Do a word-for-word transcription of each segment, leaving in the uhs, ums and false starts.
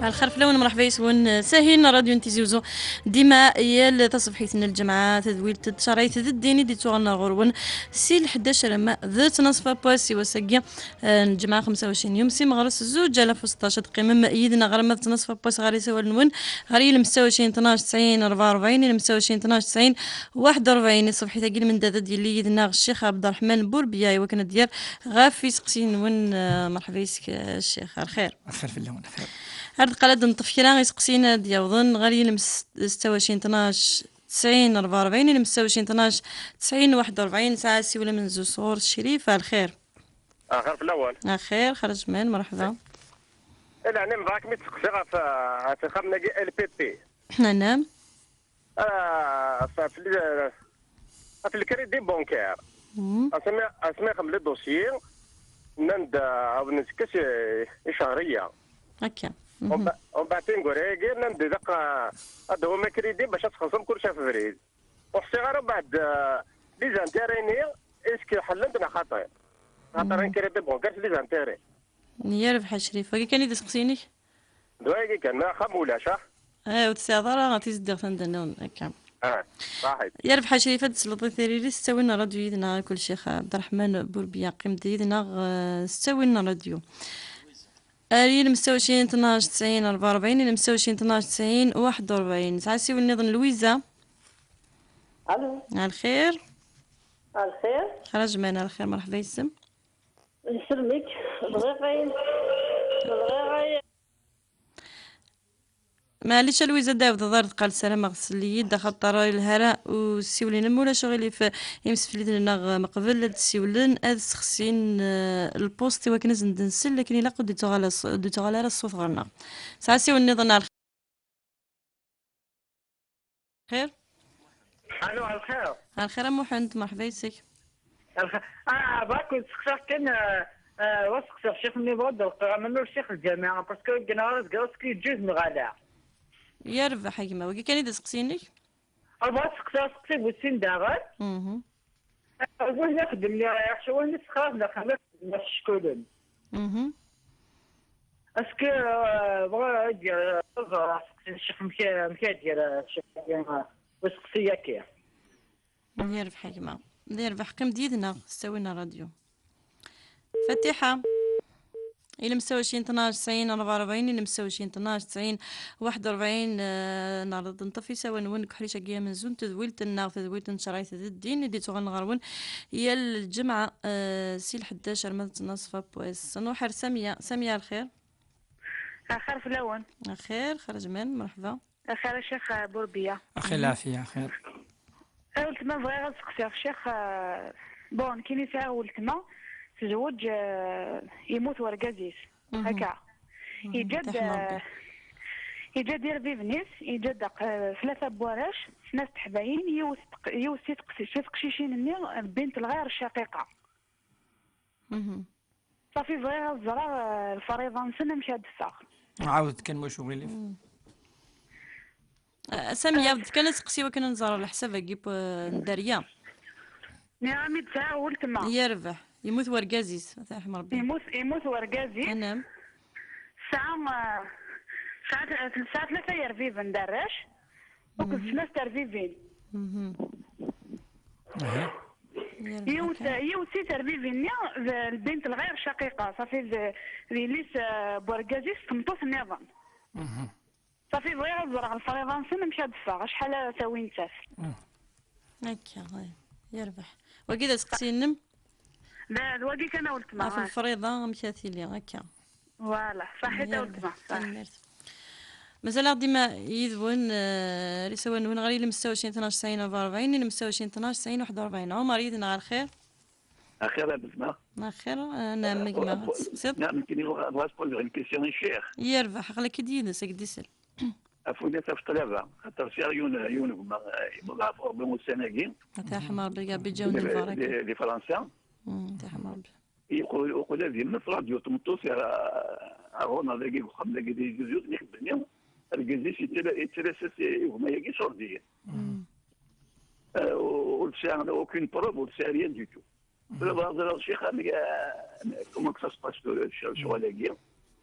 Lxir fell-awen, mṛeḥba yes-wen. Sahin, Radyu n Tizi Uzzu, dima yal taṣebḥit n lǧemɛa, tadwilt n tcerɛit d ddin i d-ittuɣen ɣur-wen si lḥdac arma d ttnaṣfa n wass. I wass-agi, eh, n lǧemɛa xemsa u ɛecrin yum si meɣres zuǧ alaf u seṭṭac, ad teqqimem yid-neɣ ɣer ma d ttnaṣfa n wass ɣer isawalen-nwen, ɣer yilem setta u ɛecrin tnac tesɛin rebɛa u rebɛin, yilem setta u ɛecrin tnac tesɛin waḥed u rebɛin. I tṣebḥit-agi, lmendad ad d-yili yid-neɣ Ccix Ɛebderreḥman Burbiya i wakken ad d-yerr ɣef iseqsiyen-nwen. Eh, mṛeḥba yes-k, eh, Ccix, ar lxir. Lxir fell-awen, lxir. Ar deqqal ad d-neṭṭef kra iseqsiyen ad d-yawḍen ɣer yilem s-, setta u ɛecrin tnac tesɛin rebɛa u rebɛin, yilem setta u ɛecrin tnac tesɛin waḥed u rebɛin. Nesɛa asiwel amenzu sɣur Crif, ar lxir. Axir fell-awen. Axir, xraǧ man, mṛeḥba. Ala, ɛni nebɣa ad kem-id-seqsiɣ ɣef, ɣef ixxamen-agi L P P. Anam. Ah, ɣef, ɣef le-, ɣef le crédit bancaire. Mhm. Asmi, asmi xemli dossier, nnan-d, ah, ɛawden-as i, i Cahriya. Akka. Mhm. Umbe-, umbeɛd tineggura-agi, nnan-d ilaq, ah, ad d-tawim crédit bac ad txellṣem kullec ɣef ubrid. Ur ḥṣiɣ ara umbeɛd, ah, les intérêts-nni, est-ce que ḥellen-t neɣ xaṭi? Xaṭer, mhm, un crédit bancaire, c'est les intérêts. Yerbeḥ a Crif. Wagi kan i d aseqsi-inek? D wagi kan, ma axxam ulac, ah? Eh, ur tesɛiḍ ara tizeddiɣt anda nniḍen, akka. Ah, ṣaḥit. Yerbeḥ a Crif, ad d-tesleḍ i tiririt s ttawil n ṛṛadyu yid-neɣ, akk Ccix Ɛebderreḥman Burbiya, qqim-d yid-neɣ, eh, s ttawil n ṛṛadyu. Ar yilem setta u ɛecrin tnac tesɛin rebɛa u rebɛin, yilem setta u ɛecrin tnac tesɛin waḥed u rebɛin. Nesɛa asiwel nniḍen, Lwiza. Alo. Ɛelxir. Ɛelxir. Xraǧ man, ɛelxir, mṛeḥba yes-m. Nsellem-ik. Bɣiɣ ayen, bɣiɣ ayen. Maɛlic a Lwiza, ad d-tɛawdeḍ ar deqqal, ssarameɣ tsell-iyi-d, axaṭer ur yelha ara usiwel-inem. Ulac aɣilif, imsefliden-nneɣ meqbel ad d-ssiwlen, ad ssexsin, eh, lpust i wakken ad sen-d-nsell, akken ilaq ur d-ittuɣal as-, ur d-ittuɣal ara ṣṣut ɣer-neɣ. Sɛa asiwel nniḍen, ɛelxir. Xir? Alo, ɛelxir. Ɛelxir a Muḥend, mṛeḥba yes-k. Ɛelxir. Ah, bɣiɣ ad k-sseqsiɣ kan, ah, ah, wa sseqsiɣ ccix-nni, bɣiɣ ad d-lqeɣ aman ur ccix lǧamiɛa, parce que gneɣ ara zger, est-ce que yeǧǧuz neɣ ala? Yerbeḥ a gma, wagi kan i d aseqsi-inek? Ah, bɣiɣ ad sseqsiɣ aseqsi bu sin daɣen. Mhm. Ah, win ixeddem li, win issexraben axxam, ixeddem cckulen. Mhm. Est-ce que, euh, bɣiɣ ad d-yerr, ad ẓreɣ, ccix, amek, amek ad d-yerr, ccix, euh, usteqsi-agi? Yerbeḥ a gma. Yerbeḥ, qqim-d yid-neɣ s ttawil n ṛṛadyu. Fatiḥa. Ilem setta u ɛecrin tnac tesɛin rebɛa u rebɛin, ilem setta u ɛecrin tnac tesɛin waḥed u rebɛin, eh, neɛreḍ ad neṭṭef isawalen-nwen deg uḥric-agi amenzu n tedwilt-nneɣ, tedwilt n tcerɛit d ddin, i d-ittuɣalen ɣer-wen yal lǧemɛa, eh, si lḥeddac arma d ttnaṣfa n wass. Nruḥ ar Samya. Samya, ɛelxir. Axir fell-awen. Axir, xraǧ man, mṛeḥba. Axir a ccix, eh, Burbiya. Axir lɛafiya, axir. A weltma, bɣiɣ ad seqsiɣ ccix, eh, bon, nekkini sɛiɣ weltma, tezweǧ, eh, yemmut wergaz-is. Mhm. Akka. Mhm. Yeǧǧa-d, yeǧǧa-d irbiben-is, yeǧǧa-d, eh, tlata n warrac, snat teḥbayin, yiwet teq-, yiwet si teqci-, si teqcicin-nni, bint lɣir ccaqiqa. Mhm. Ṣafi, bɣiɣ ad ẓreɣ, eh, lfariḍa-nsen amek ad d-teffeɣ. Ɛawed kan, wacu ɣilif? Mm. Eh, Sami, ɛawed kan aseqsi wakken ad nẓer leḥsab-agi n, eh, n Dderya. Nniɣ-am-id sɛiɣ weltma. Yerbeḥ. Yemmut wergaz-is, ad t-yerḥem Rebbi. Yemmut, yemmut wergaz-is. Anam. Tesɛa, eh, tesɛa, tesɛa tlata yerbiben d arrac. Akked snat terbibin. Mhm. Aha. Yiwet, yiwet si terbibin-nni d lbint lɣir caqiqa, ṣafi d, d yelli-s, eh, n wergaz-is, d tmeṭṭut nniḍen. Mhm. Ṣafi bɣiɣ ad ẓreɣ lfariḍa-nsen amek ad d-teffeɣ, acḥal ara tawi nettat. Mhm. Akka, ay, yerbeḥ. Wagi d aseqsi-nnem? D, d wagi kan a weltma. Ɣef lfariḍa, amek ad tili, akka. Voilà, ṣaḥit a weltma. Tanemmirt. Mazal-aɣ dima yid-wen, eh, ar isawalen-nwen ɣer yilem setta u ɛecrin tnac tesɛin rebɛa u rebɛin, yilem setta u ɛecrin tnac tesɛin waḥed u rebɛin. Ɛumar, yid-neɣ, ar lxir? Axir a weltma. Axir, eh, naam, a gma, ad tseqsiḍ? Naam, nekkini bɣiɣ ad poser une question i ccix. Yerbeḥ, aql-ak-id yid-s, ad k-d-isel. Af win ad taf ṭṭlaba, xaṭer sɛiɣ yiwen, yiwen gma, eh, yemmut ɣef Rebbi ussan-agi. Ad t-yerḥem Rebbi, Rebbi ǧǧawen di, lbaraka. Di, di Fransa. Mm, ad t-yerḥem Rebbi. Yeqqel, yeqqel ad yemmet, ṛadyu tmeṭṭut, ar, ar ɣur-neɣ dagi deg uxxam dagi di Tizi Uzzu, ixedmen, argaz-is yettala-, yettales-as i gma-agi iṣurdiyen. Mm. Euh, ur tesɛi aucune preuve, ur tesɛi rien du tout. Mm. Tura bɣiɣ ad ẓreɣ, ccix, amek, euh, comment que ça se passe, tura, ccɣel-agi?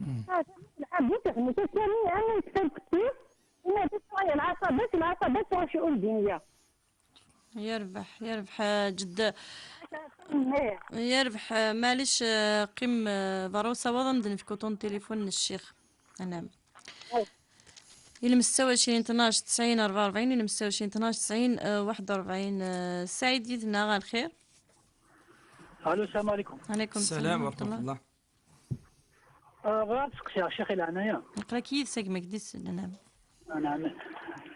Ah, العبد تفهمي، تسمي أنا نتفرق كتير. إنها تسمعي العصبات، العصبات واش يقول الدنيا. يربح، يربح، آه، جد. إيه. يربح، آه، معليش، آه، قيم، آه، ضرو سوا ضمن في كوتون تليفون الشيخ. أنا. إلى مستوى عشرين اثناش تسعين أربعة وأربعين، إلى مستوى عشرين اثناش تسعين، آه، واحد وأربعين، آه، سعيد يدنا على الخير. ألو، السلام عليكم. عليكم السلام السلام ورحمة ورحمة الله. الله. آه، بغيت نسقسي على الشيخ إلى هنايا. نقرا كيف ساق مقدس، نعم. آه، نعم.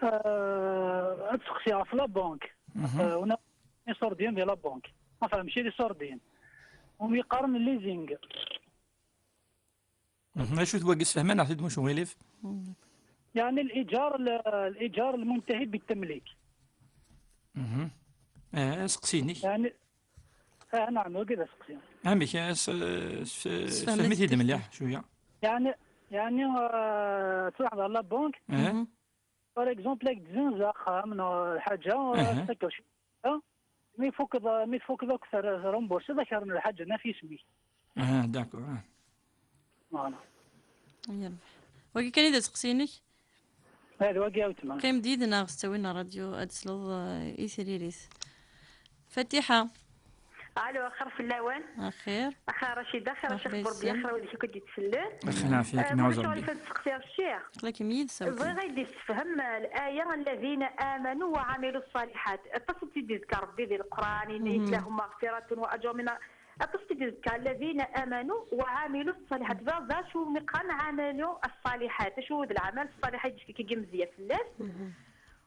آه، تسقسي في لا بانك. آه، ونا لي سوردين ديال لا بانك. ما فهمش لي سوردين. هم يقارن الليزينغ. مهم. شو تبغى قس فهمان؟ أعطيت مش غليف. يعني الإيجار، ال-، الإيجار المنتهي بالتمليك. مهم. آه، سقسيني. يعني، آه، نعم، وكذا سقسي. عمك، آه، س-، س-، سفهمتي سفهمتي مليح شوية. يعني، يعني، آه، تروح على لا بانك. آه. مهم. بار اكزومبل، راك تزين زاخم، نو، حاجة، أها. تفكر شوية. مي فوق ذا، مي فوق ذا أكثر رومبورسي، ذا كان الحاجة، نافي اسمي. آه، داكور، آه. فوالا. يلا. وكي كان إذا سقسينك؟ هذا واقع وتما. كاين بديد ناغ ستوينا راديو أدسلوض، آه، إيثريريث. فتيحة. ألو، خير في اللوان؟ خير. أخا رشيدة، خير مرحبا الشيخ بربي، يسلم. خير وليك كنت تسلم. أخي نعافيك، آه، نعوذ بغيت بالله. شوية تسقسي الشيخ. لكن يد سوي. بغي غير يسفهم الآية: الذين آمنوا وعملوا الصالحات. التصل تيدي ذكر ربي ذي القرآن، إن لهم مغفرة وأجر من، التصل تيدي ذكر: الذين آمنوا وعملوا الصالحات. ذا، ذا شو مقام عملوا الصالحات؟ شو ذا العمل الصالح يجي كي مزيان في الناس؟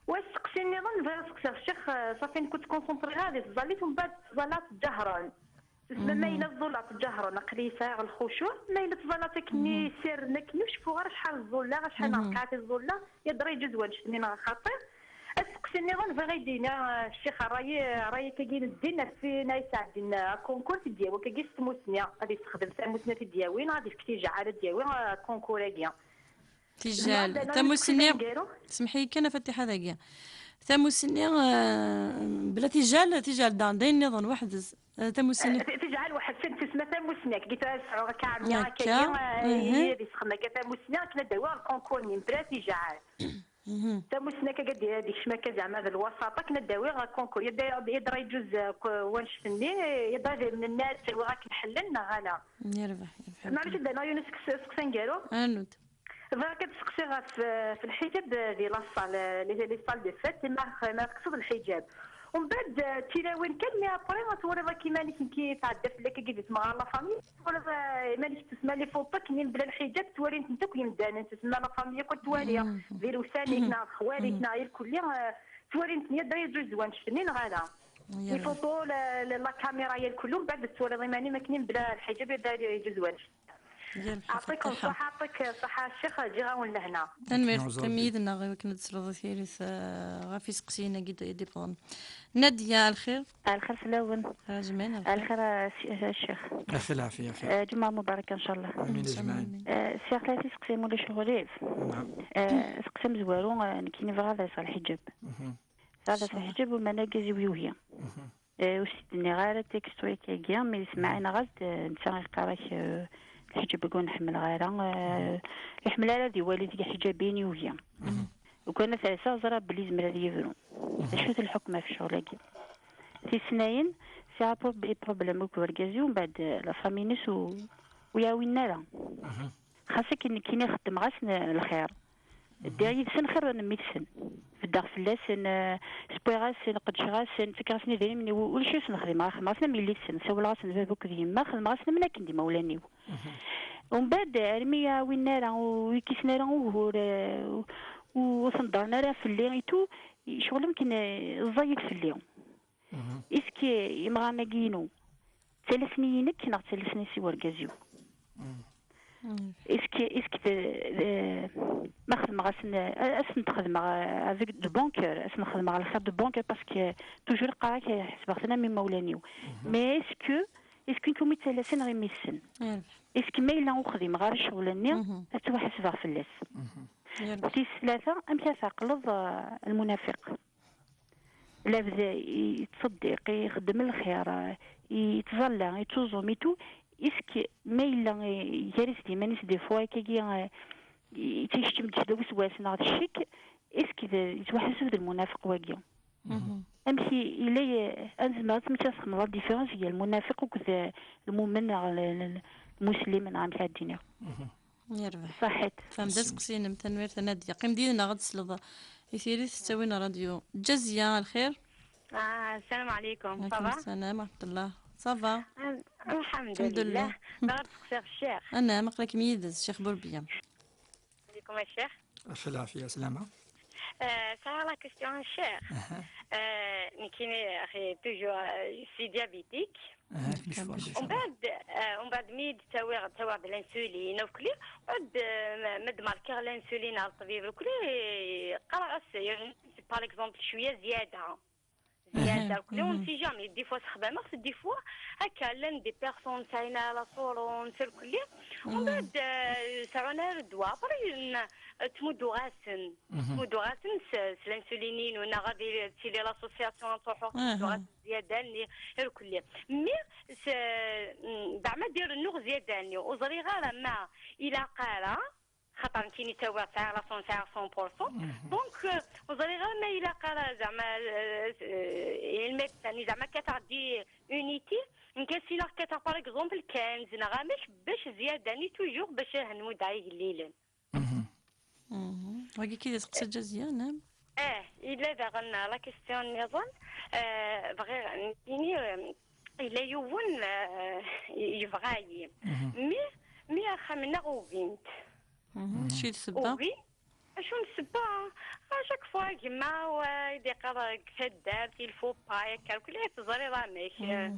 وسقسي نظن بغيت نسقسي الشيخ، آه، صافي، كنت كونسونطري غادي تزاليت ومن بعد تزالات جهرا. تسمى ما إلا تزولات جهرا، نقلي ساغ الخشوع، ما إلا تزالات كني سير نكني وشفو غير شحال الزولة، غير شحال نقعت الزولة، يا دري جدوى نشتني نغا خاطر. Sin nniḍen bɣiɣ ad d-iniɣ, eh, ccix, ṛṛay, ṛṛay akkagi n ddin, ɣef win ay yesɛeddin akunkur, t-id-yawi akkagi s tmusni, ad yessexdem tamusni ad t-id-yawi, neɣ ad yefk tijaɛal ad d-yawi akunkur-agi. Tijal, tamusni, semḥ-iyi kan a Fatiḥa dagi. Tamusni, eh, bla tijal, tijal d, d ayen nniḍen, weḥd-s. Eh, tamusni. Eh, ti-, tijal weḥd-s, tesma tamusni, akkagi tura ad sɛuɣ akka ɛemmi, akka, akkagi, eh, ad yessexdem akka tamusni, akken ad d-awiɣ lkunkur-nni, bla tijal. Tamusni akka ad d-, ad d-ikcem akka zeɛma d lwasaṭ, akken ad d-awiɣ akunkur. Yadda, yadda yeǧǧuz, eh, k-, wanect-nni, yadda ad d-nenna ad ttawiɣ akken ḥellen neɣ ala. Yerbeḥ, yerbeḥ. Maɛlic ad d-aneɣ yiwen useqs-, aseqsi aneggaru. Anud. Bɣiɣ ad d-seqsiɣ ɣef, eh, ɣef lḥijab, eh, di la salle, eh, les, les salles de fête, ma, ma tekkseḍ lḥijab. Umbeɛd, eh, d tilawin kan, mais après, ad twaliḍ akk iman-ik nekki tɛedda fell-ak, agi di tmeɣra la famille, twaliḍ, eh, iman-ik tesma les photos-nni mebla lḥijab, ttwalin-tent akk yimdanen, tesma la famille akk ad twali, di lewsan-ik, neɣ d xwali-k, neɣ irkelli, eh, ttwalin-ten yadda yeǧǧuz wanect-nni, neɣ ala? Les photos, la, la, la caméra, irkelli, umbeɛd ad twaliḍ iman-im akken mebla lḥijab, yadda yeǧǧuz wanect. يعطيكم الصحة، يعطيك الصحة الشيخ، جيغاون لهنا. Tanemmirt, kem yid-neɣ i wakken ad tesleḍ i tiri-s, eh, ɣef iseqsiyen-agi d-, i d-iwwḍen. Nadia, الخير. الخير fell-awen. Rajman, الخير. الخير, eh, si-, eh, الشيخ. أخي العافية، أخي. Eh, جمعة مباركة إن شاء الله. آمين أجمعين. Eh, sɛiɣ tlata iseqsiyen ma ulac aɣilif. نعم. Eh, aseqsi amezwaru, eh, nekkini bɣiɣ ad lseɣ lḥijab. Bɣiɣ ad lseɣ lḥijab, u ma argaz-iw yugi. Eh, ur s-d-nniɣ ara texto-agi, mi yesmeɛ-ines-ɣ-d, eh, netta yeqqar-ak, eh, lḥijab-agi ur nḥemmel ara, eh, ur iḥemmel ara ad iwali deg lḥijab-in yugi. Ukan ad t-alseɣ, ẓriɣ belli yezmer ad yebru. D acu-t lḥukm ɣef ccɣel-agi? Tis tnayen, sɛiɣ prob-, problème akked urgaz-iw, mbeɛd, eh, la famille-ines ur, ur yi-ɛawinen ara. Xas akken nekkini xeddmeɣ-asen, eh, lxir. Ddiɣ yid-sen xir n mmi-tsen. Beddeɣ fell-asen, eh, sewwiɣ-asen, qeddceɣ-asen, fkiɣ-asen idrimen-iw, ulac ur sen-xdimeɣ, xedmeɣ-asen am yelli-tsen, ssawleɣ-asen baba akked yemma, xedmeɣ-asen am akken d imawlan-iw. Umbeɛd, armi ur-yi-ɛawinen ara, ur-yi-kkisen ara ugur, eh, ur, ur tenḍerren ara fell-i, itu, ccɣel am akken, eh, ẓẓayit fell-i. Est-ce que imɣaren-agi-inu ttalasen-iyi nekk neɣ ttalasen-as i wergaz-iw? Est-ce que, est-ce que de, de, ma xedmeɣ-asen, a-, ad sen-xedmeɣ, euh, avec de bon cœur, ad sen-xedmeɣ lxir de bon cœur, parce que toujours qqareɣ-ak, ḥesbeɣ-ten am imawlan-iw. Mais est-ce que, est-ce que nekk umi ttalasen ɣer mmi-tsen? Est-ce que ma yella ur xdimeɣ ara ccɣel-nni, ad ttwaḥasbeɣ fell-as? Tis tlata, amek ara tɛeqleḍ, euh, lmunafiq? Labda yettṣeddiq, ixeddem lxir, yettẓalla, yettuẓum, itu, est-ce que ma yella, eh, gar-as d iman-is des fois akkagi, eh, yettakeččem-d kra n weswas neɣ d ccek, est-ce que d, yettwaḥaseb d lmunafiq wagi? Amek i, yella, eh, ad nezmer ad, amek ad txedmeḍ la différence gar lmunafiq akked, eh, lmumen neɣ l-, l-, l-, lmuslim neɣ amek ad d-iniɣ? Yerbeḥ. Ṣaḥit. Fhem d aseqsi-inem, tanemmirt a Nadia. Qqim d yid-neɣ ad tesleḍ i tiri tettawin ṛṛadyu. Ǧaziya, الخير. Ah, السلام عليكم. Ça va? السلام ورحمة الله. Ça va? الحمد لله. Bɣiɣ ad seqsiɣ ccix. Anɛam, aql-ikem yid-s, Ccix Burbiya. عليكم الشيخ. Ɣef lɛafya, slama. Eh, sɛiɣ la question, ccix. Eh, nekkini, axi, toujours, eh, je suis diabétique. Umbeɛd, eh, umbeɛd mi d-ttawiɣ, ttawiɣ-d l'insuline, akli, umbeɛd, eh, ma, ma d-markiɣ l'insuline ɣer ṭṭbib, akli, qqareɣ-as, par exemple, cwiya zzyada. Zzyada, akli, on ne sait jamais. Des fois, sexdameɣ-t, des fois, akka, llan des personnes, sɛin la souffrance, akli. Umbeɛd, eh, sɛun ara ddwa, après, n-, ttmudduɣ-asen. Ttmudduɣ-asen s, s l'insuline-inu, neɣ ad tili l'association ad truḥeɣ, ttmudduɣ-asen zzyada-nni, irkelli. Mais, s-, mm, zeɛma ad d-irennuɣ zzyada-nni, ur ẓriɣ ara ma ilaq ara, xaṭer nekkini ttawiɣ, sɛiɣ la cent, sɛiɣ cent pour cent. Donc, euh, ur ẓriɣ ara ma ilaq ara zeɛma, euh, euh, lmedsan, zeɛma kkateɣ di unité, nekk ass-a ilaq kkateɣ, par exemple, quinze neɣ amek, bac zzyada-nni toujours, bac ad nmuddeɣ igellilen. Wagi kid iseqsa Ǧaziya, naam? Eh, yella daɣen la question nniḍen. Eh, bɣiɣ nekkini, eh, yella yiwen, eh, yebɣa-yi. Mi, mi axxam-nneɣ ugin-t. Acu i d ssebba? Ugin. Acu n ssebba? À chaque fois, gma, wa, i d-iqqar deg taddart, il faut pas, akka, akk, la teẓriḍ amek, eh,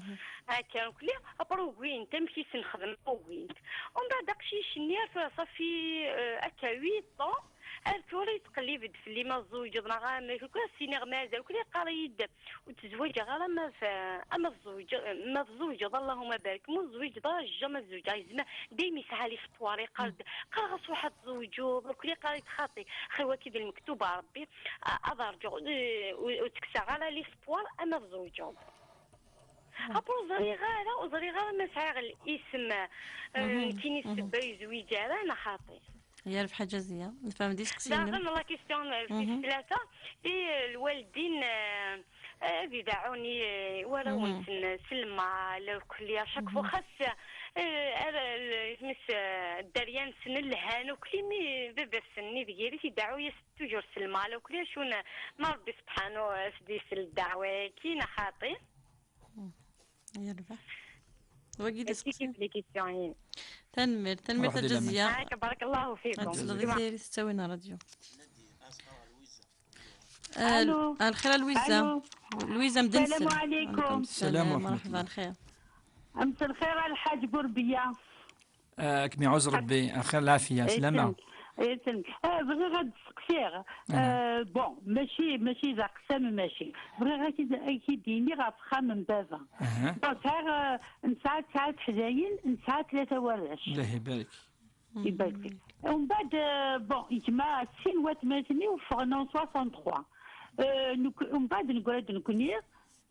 akka, akk, la, après ugin-t, amek i s-nexdem, ugin-t. Umbeɛd aqcic-nni, ar tura, ça fait, eh, akka, huit ans, Ar tura yettqellib-d fell-i ma tzewǧeḍ neɣ amek, ur as-iniɣ mazal, kul yeqqar-iyi-d ur ttezwaǧeɣ ara ma f-, ama tzewǧeḍ, ma tzewǧeḍ, Allahumma barik, ma ur tzewǧeḍ ara, jamais ad zewǧeɣ. Yezmer daymi yesɛa l'espoir, yeqqar-d, qqareɣ-as ruḥ ad tzewǧeḍ, kul yeqqar-iyi-d xaṭi, xir waki d lmektub a Rebbi, a-, ad rǧuɣ, eh, ur, ur ttekkseɣ ara l'espoir ama tzewǧeḍ. Après ur ẓriɣ ara, ur ẓriɣ ara ma sɛiɣ lisem, eh, nekkini ssebba ur yezwiǧ ara neɣ xaṭi. Yerbeḥ a Ǧaziya, nefhem d iseqsiyen-nnem. Daɣen la question, euh, tis tlata, i, euh, lwaldin, euh, euh, ad idaɛun i, euh, warraw-nsen, s lmal, lkul, à chaque fois, xas, euh, ar, euh, isem-is, euh, dderya-nsen lhan, ukli mi baba-tsen-nni d yiri-s, idaɛu-yas toujours s lmal, ukli acu n, ma Rebbi subḥanu, euh, s-d-isel ddeɛwa-agi, neɣ xaṭi. Yerbeḥ. Wagi d aseqsi. Tanemmirt, tanemmirt a Ǧaziya. Barakallahu fikum. Ad tesleḍ i tayri tettawin ṛṛadyu. Allo. Lxir a Lwiza. Allo. Lwiza, mden. Salam alaikum. Salam wa rahmatullah. Mselxir a Lḥaǧ Burbiya. Ah, ad kem-iɛuz Rebbi, axir lɛafiya, slama. Isem-, isem. Ah, bɣiɣ ad d-seqsiɣ. Ah, bon, mačči, mačči d aqsam, mačči. Bɣiɣ ad k-id-, ad k-id-iniɣ ɣef uxxam n baba. Bon, sɛiɣ, ah, nesɛa tesɛa teḥdayin, nesɛa tlata warrac. Allah ibarik. Ibarik fik. Umbeɛd, ah, bon, gma, sin watmaten-iw ffɣen en soixante-trois. Ah, nek-, umbeɛd neggra-d nekni,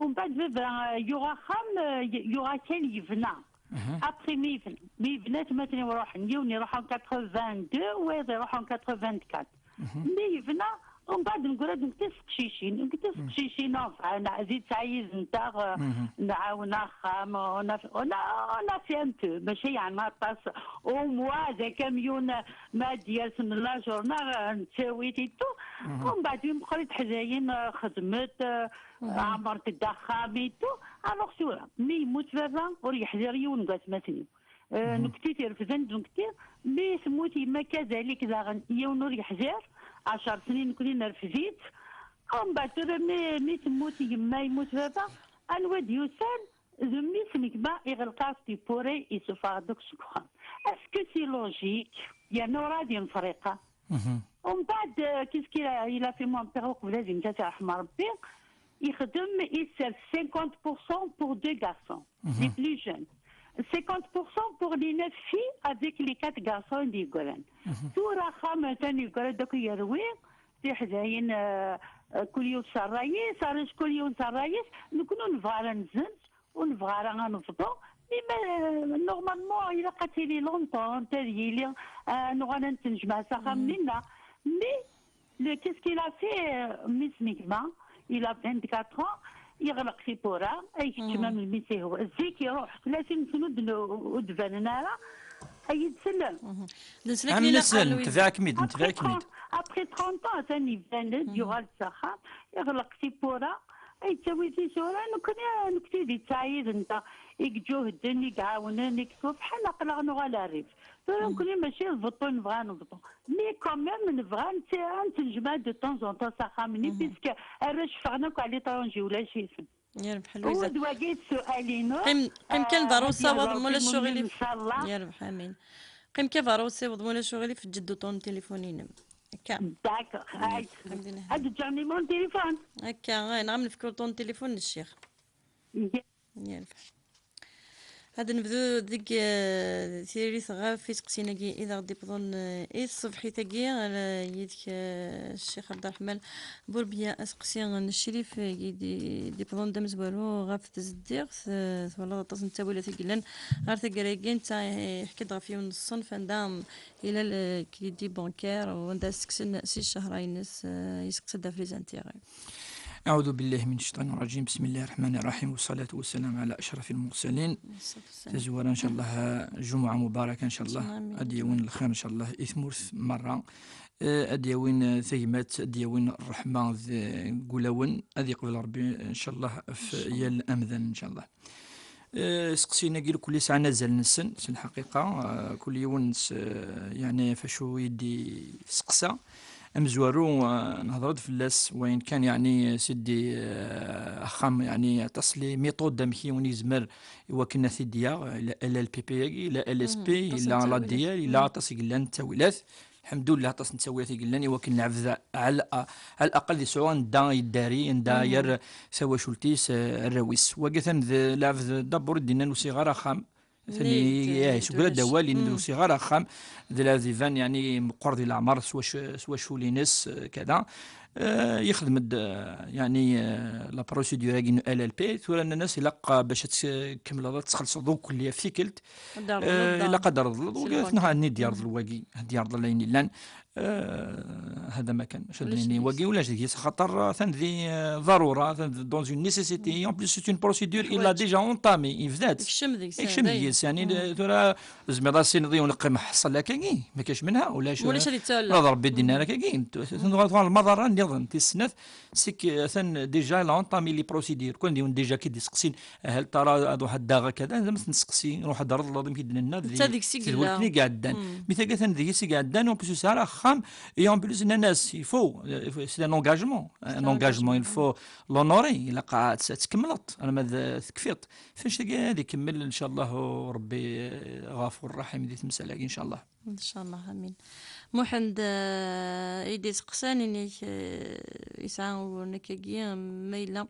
Umbeɛd baba, euh, yuɣ axxam, euh, y-, yuɣ akal yebna. Après mi yebna, mi yebna atmaten-iw ruḥen, yiwen iruḥ en quatre-vingt-deux, wayeḍ iruḥ en quatre-vingt-quatre. Mi yebna, umbeɛd neggra-d nekk d tiseqcicin, nekk d tiseqcicin, enfin, neɛzid sɛa yid-nteɣ, euh, nɛawen axxam, on a, on a, on a fait un peu, mačči yeɛni aṭas, au moins d akamyun, ma ad d-yers n la journée, euh, nettawi-t et tout. Umbeɛd mi meqqrit teḥdayin, euh, xedmet, euh, ɛemrent-d axxam et tout. Alors tura, mi yemmut baba, ur yeḥdiṛ yiwen deg watmaten-iw. Euh, nekkti tirefden-d nekkti, mi temmut yemma kazalik daɣen, yiwen ur yeḥdiṛ, ɛecṛ snin nekkni nerfed-itt. Umbeɛd tura mi, mi temmut yemma, yemmut baba, anwa d-yusan? D mmi-s n gma, iɣelq-as tiwwura, isuffeɣ-d akk seg uxxam. Est-ce que c'est logique? Yerna ur ɛad yenfriqa. Umbeɛd, euh, qu'est-ce qu'il a, il a fait mon père, uqbel ad yemmet, ad t-yerḥem Rebbi, ixdem, il sert cinquante pour cent pour deux garçons, les plus jeunes. Cinquante pour cent pour les neuf filles avec les quatre garçons i d-yeggran. Tura axxam atan yeggra-d akk yerwi, tiḥdayin, euh, euh, kul yiwet s ṛṛay-is, arrac kul yiwen s ṛṛay-is, nekkni ur nebɣi ara ad nzewǧ, ur nebɣi ara ad nebḍu, mais, euh, normalement, ilaq ad tili l'entente, ad yili, euh, nuɣal ad nettnejmaɛ s axxam-nni-nneɣ. Mais, le, qu'est-ce qu'il a fait, euh, mmi-s n gma, il a vingt-quatre ans, yeɣleq tiwwura, ay keččem am mmi-s ihwa. Zik iruḥ, tlatin snin ur d-, ur d-banen ara, ay d-tsellem. Am nesel, netbeɛ-kem-id, netbeɛ-kem-id. Après trente ans, atan iban-d, yuɣal-d s axxam, iɣleq tiwwura, ay yettawi tisura, nekkni, nekkni d ittɛayiden-nteɣ, i iǧuhden, i iɛawnen, i yettwafḥen, aql-aɣ nuɣal ar rrif. Tura nekkni mačči d beṭṭu i nebɣa ad nebḍu. Mais quand même, nebɣa ad nett-, ad nettnejmaɛ de temps en temps s axxam-nni, puisque arrac ffɣen akk à l'étranger, ulac-iten. Yerbeḥ Lwiza. Ur d wagi d ssual-inu. Qqim, qqim kan d arusawaḍ, ma ulac uɣilif. Inchallah. Yerbeḥ, amin. Qqim kan d arusawaḍ, ma ulac uɣilif, eǧǧ-d uṭṭun n tilifun-inem. Akka. D'accord. Ad ǧǧeɣ numéro n tilifun. Akka, ay, neɣ ad m-nefk uṭṭun n tilifun n ccix. Yerbeḥ. Ad nebdu deg, eh, tiririt ɣef iseqsiyen-agi i d aɣ-d-iwwḍen, eh, i tṣebḥit-agi, eh, yid-k, eh, Ccix Ɛebderreḥman Burbiya, aseqsi n Crif, eh, i d-, d-iwwḍen d amezwaru ɣef tzeddiɣt, eh, twalaḍ aṭas n ttawilat i yellan ɣer taggara-agi, netta, eh, yeḥka-d ɣef yiwen n ṣṣenf anda yella le crédit bancaire, u anda sseksen si cchehra-ines, eh, yesseqsa-d ɣef les intérêts. أعوذ بالله من الشيطان الرجيم. بسم الله الرحمن الرحيم. والصلاة والسلام على أشرف المرسلين. Tazwara, ncallah, jumuɛa mubaraka, ncallah. Amin. Ad d-yawi lxir, ncallah, i tmurt merra. Eh, ad d-yawi, eh, tagmat, ad d-yawi ṛṛeḥma deg wulawen, ad yeqbel Ṛebbi, ncallah, ɣef yal amdan, ncallah. Eh, iseqsiyen-agi lkul sɛan azal-nsen, s lḥaqiqa, eh, kul yiwen s, eh, yeɛni, ɣef acu i d-iseqsa. Amezwaru, eh, nehder-d fell-as, wayen kan, yeɛni, sidi, eh, axxam, yeɛni, aṭas les méthodes amek i wen-yezmer i wakken ad t-id-yaɣ, ila L L P P-agi, ila L S P, ila la D L, ila aṭas i yellan d ttawilat. Lḥemdullah, aṭas n ttawilin i yellan i wakken lɛebd ɛal, ɛal aqal di sɛu anda yeddari, anda yerr tawacult-is, eh, arraw-is. Wagi atan d lɛebd dabur i d-yennan ur sɛiɣ ara axxam. Atan i-, eh, seg ula d awal, yenna ur sɛiɣ ara axxam. D lɛebd iban, yeɛni, meqqer di leɛmer s wac-, s wacul-ines, eh, kada. Eh, yexdem-d, eh, yeɛni, eh, la procédure-agi n L L P, tura nnan-as ilaq, eh, bac ad tkemmleḍ ad txellṣeḍ ukkelli ɣef tikkelt. Ad d-terḍleḍ, eh, ilaq ad d-terḍleḍ, wagi ad d-yerḍel wagi, ad d-yerḍel ayen illan. Eh, hada ma kan, acu ad d-nini, wagi ulac deg-s, xaṭer, eh, atan di, eh, ḍarura, atan di, dans une nécessité. En plus, c'est une procédure, il l'a déjà entamée, yebda-tt. Yekcem deg-s, yeɛni, tura, tzemreḍ ad as-tiniḍ i uneqqim ḥṣel akkagi, ma kac menha, ulac, ulac ad yettal. Ula d Rebbi d-yenna akkagi, tuɣal lmaḍara nniḍen, tis snat, sik, atan déjà la entamé les procédures, kan d yiwen déjà ki d-iseqsin, hal tara ad ruḥ ad daɣ akka, da, ma t-nseqsi, ruḥ ad d-terḍleḍ, amek i d-nenna, di tedwilt-nni i iɛeddan. Mi tagi atan deg-s i iɛeddan, en plus ur yesɛi ara axxam, et en plus nnan-as, il faut, euh, c'est un engagement, un engagement, il faut l'honorer, ilaq ad tt-, ad tkemmleḍ, arma d, euh, tekfiḍ. Fannect-agi ad ikemmel, ncallah, Rebbi, eh, ɣafur raḥim di temsal-agi, ncallah. Ncallah, amin. Muḥend, eh, i d-iseqsan inek, eh, yesɛa uguren akkagi, ma yella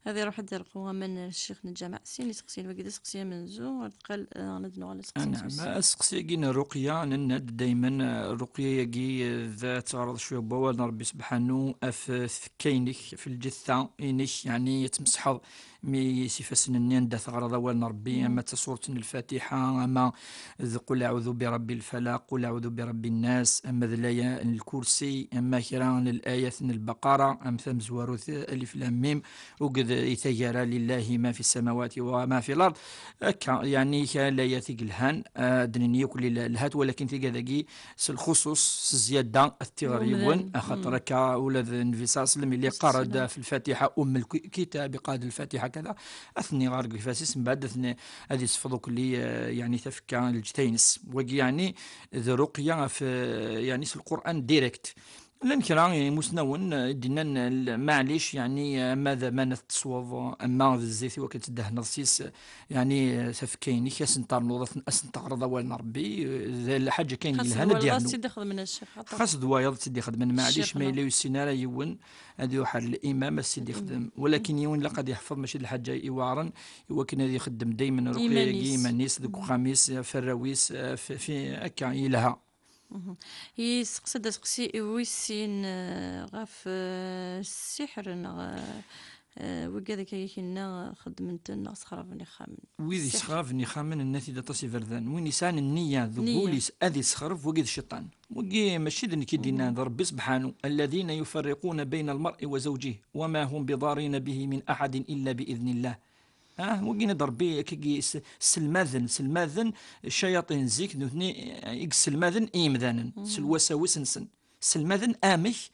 ad iruḥ ad d-irqu aman n ccix n lǧameɛ. Sin iseqsiyen, wagi d aseqsi amenzu, ar deqqal, eh, ad nuɣal aseqsi. Anɛam, aseqsi-agi n Ruqya, nenna-d daymen, eh, Ruqya-agi, eh, d ad teɣreḍ cwiya n wawal n Rebbi Sebḥanu, af tfekka-inek, f lǧetta-inek, yeɛni ad tmesḥeḍ mi s ifassen-nni anda teɣreḍ awal n Rebbi, ama d tasurt n Lfatiḥa, ama d Qul aɛudu bi Rebbi Lfalaq, Qul aɛudu bi Rebbi Nnas, ama d laya n Lkursi, ama kra n layat n Lbaqara, am tamezwarut Alif Lam Mim, uged i taggara Lillahi ma fi samawati wa ma fi lard. Akka, yeɛni kra n layat i yelhan, ad d-nini yakk lil-, lhat, walakin tigad-agi s lxuṣuṣ, s zzyada, ad t-tiɣer yiwen, axaṭer akka ula d Nnbi ṣalla Llahu ɛalayhi wa sallam yella yeqqar-d f Lfatiḥa, Umm Lkitab, iqad Lfatiḥa, kada, ad ten-iɣer deg ifass-is, mbeɛd ad ten-, ad isfeḍ ukelli, eh, yeɛni tafekka n lǧetta-ines. Wagi yeɛni d ruqya ɣef, eh, yeɛni s Lqur'an direct. Llan kra imusnawen, eh, i d-yennan, eh, l-, maɛlic, yeɛni, eh, ama d aman ad tesweḍ, ama d zzit i wakken ad teddehneḍ s-is, eh, yeɛni, eh, tafekka-inek, ad sen-ternuḍ, ad sen-, ad sen-teɣreḍ awal n Rebbi, eh, d lḥaǧa kan yelhan ad d-yernu. Xas d wayeḍ ad tt-id-ixedmen a ccix, xaṭer xas d wayeḍ ad tt-id-ixedmen, maɛlic, ma yella ur yessin ara yiwen, ad iruḥ ar limam, ad tt-id-ixdem. Walakin yiwen ilaq ad yeḥfeḍ, mačči d lḥaǧa iweɛren, i wakken ad ixeddem daymen ruqya-agi iman-is, deg uxxam-is, f warraw-is, f, fi, akka, yelha. Yesteqsa-d aseqsi wis sin, eh, ɣef, eh, ssiḥr neɣ, eh, eh, wigad akka i k-yenna xeddmen-ten neɣ sexraben ixxamen. Wid yessexraben ixxamen, nna-t-id aṭas iberdan. Win yesɛan nniya deg wul-is ad yessexreb, wagi d cciṭan. Wagi mačči d nekk i d-yennan, d Rebbi sebḥanu. الذين يفرقون بين المرء وزوجه وما هم بضارين به من أحد إلا بإذن الله. Ah, wagi yenna-d Rebbi, akkagi s-, sselmaden, sselmaden ccayaṭin zik, d nutni, eh, i yesselmaden i yimdanen, s lwasawis-nsen. Sselmaden amek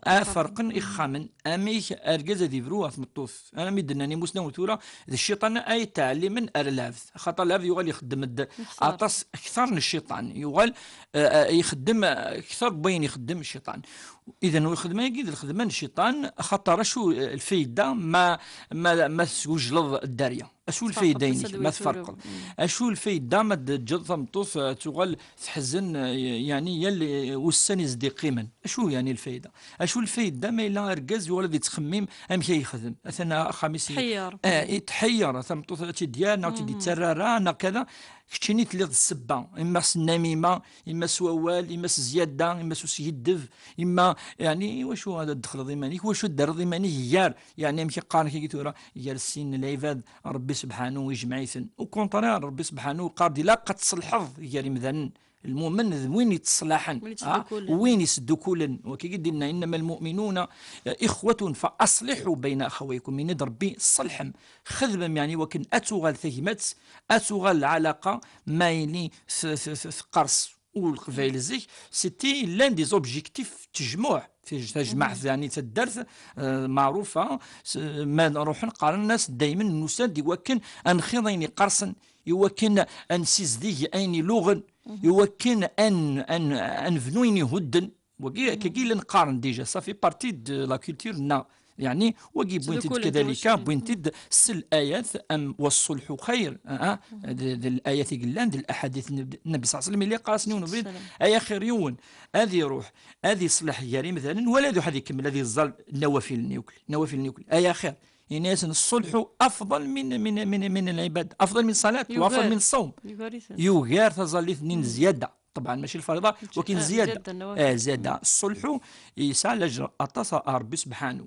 ad ferqen ixxamen, amek argaz ad ibru ɣer tmeṭṭut. Armi d-nnan imusnawen tura, d cciṭan ay yettɛellimen ar lɛebd. Axaṭer lɛebd yuɣal ixeddem-d aṭas kter n cciṭan. Yuɣal, eh, eh, ixeddem, eh, kter n wayen ixeddem cciṭan. Idan, lxedma-agi d lxedma n cciṭan, axaṭer acu, eh, lfayda ma, ma, ma tesgujleḍ dderya? Acu lfayda-inek ma tferqeḍ? Acu lfayda ma d-teǧǧeḍ tameṭṭut, eh, tuɣal teḥzen, eh, yeɛni yal, eh, ussan i s-d-iqqimen? Acu yeɛni lfayda? Acu lfayda ma yella argaz yuɣal ad yettxemmim amek ay yexdem? Atan axxam-is i-, eh, itḥeyyer, tameṭṭut ad tt-id-yerr, neɣ ur tt-id-yettarra ara, neɣ kada. Keččini telliḍ d ssebba, imma s nnamima, imma s wawal, imma s zzyada, imma s uskiddeb, imma, yeɛni, iwacu ad d-txelḍeḍ iman-ik, iwacu ad d-terreḍ iman-ik gar, yeɛni, amek i qqaren kagi tura, gar sin n lɛibad, Rebbi sebḥanu ijmeɛ-iten. Au contraire, Rebbi sebḥanu yeqqar-d ilaq ad tṣelḥeḍ gar imdanen. Lmumen d win yettṣelaḥen, win yetteddukulen. Ah, win yetteddukulen. Wakagi d-yenna, إنما المؤمنون إخوة فأصلحوا بين أخويكم. Yenna-d Rebbi, ṣelḥem, xedmem, yeɛni, wakken ad tuɣal tagmat, ad tuɣal lɛalaqa, ma yili s-, s-, s-, teqqers. U Leqbayel zik, c'était l'un des objectifs n tejmuɛ, taj-, tajmaɛt, yeɛni, taddart, eh, meɛrufa, s-, ma ruḥen qqaren-as daymen nusa-d i wakken ad nxiḍ ayen iqqersen, i wakken ad nsizdeg ayen iluɣen, i wakken ad n-, ad n-, ad nebnu ayen ihudden. Wagi, akkagi llan qqaren déjà, ça fait partie de la culture-nneɣ. Yeɛni, wagi wwin-t-id kadalika, wwin-t-id s layat am والصلح خير, ah, ah, d, d layat i yellan, d laḥadit n Nnbi ṣalla Llahu ɛalayhi wa sallam, yella yeqqar-asen yiwen ubrid, ay axir yiwen ad iruḥ, ad iṣleḥ gar imdanen, wala ad iruḥ ad ikemmel, ad iẓẓal nawafil-nni yakk, nawafil-nni yakk. Ay axir, yenna-yasen, الصلح أفضل من، من، من، من العبادة، أفضل من الصلاة وأفضل من الصوم. Yugar taẓallit-nni n zzyada. Ṭebɛen, mačči lfariḍa, wakin ah, zzyada. Zzyada, nawafil. Ah, zzyada. Ṣṣulḥu yesɛa lajer aṭas ɣer Ṛebbi sebḥanu.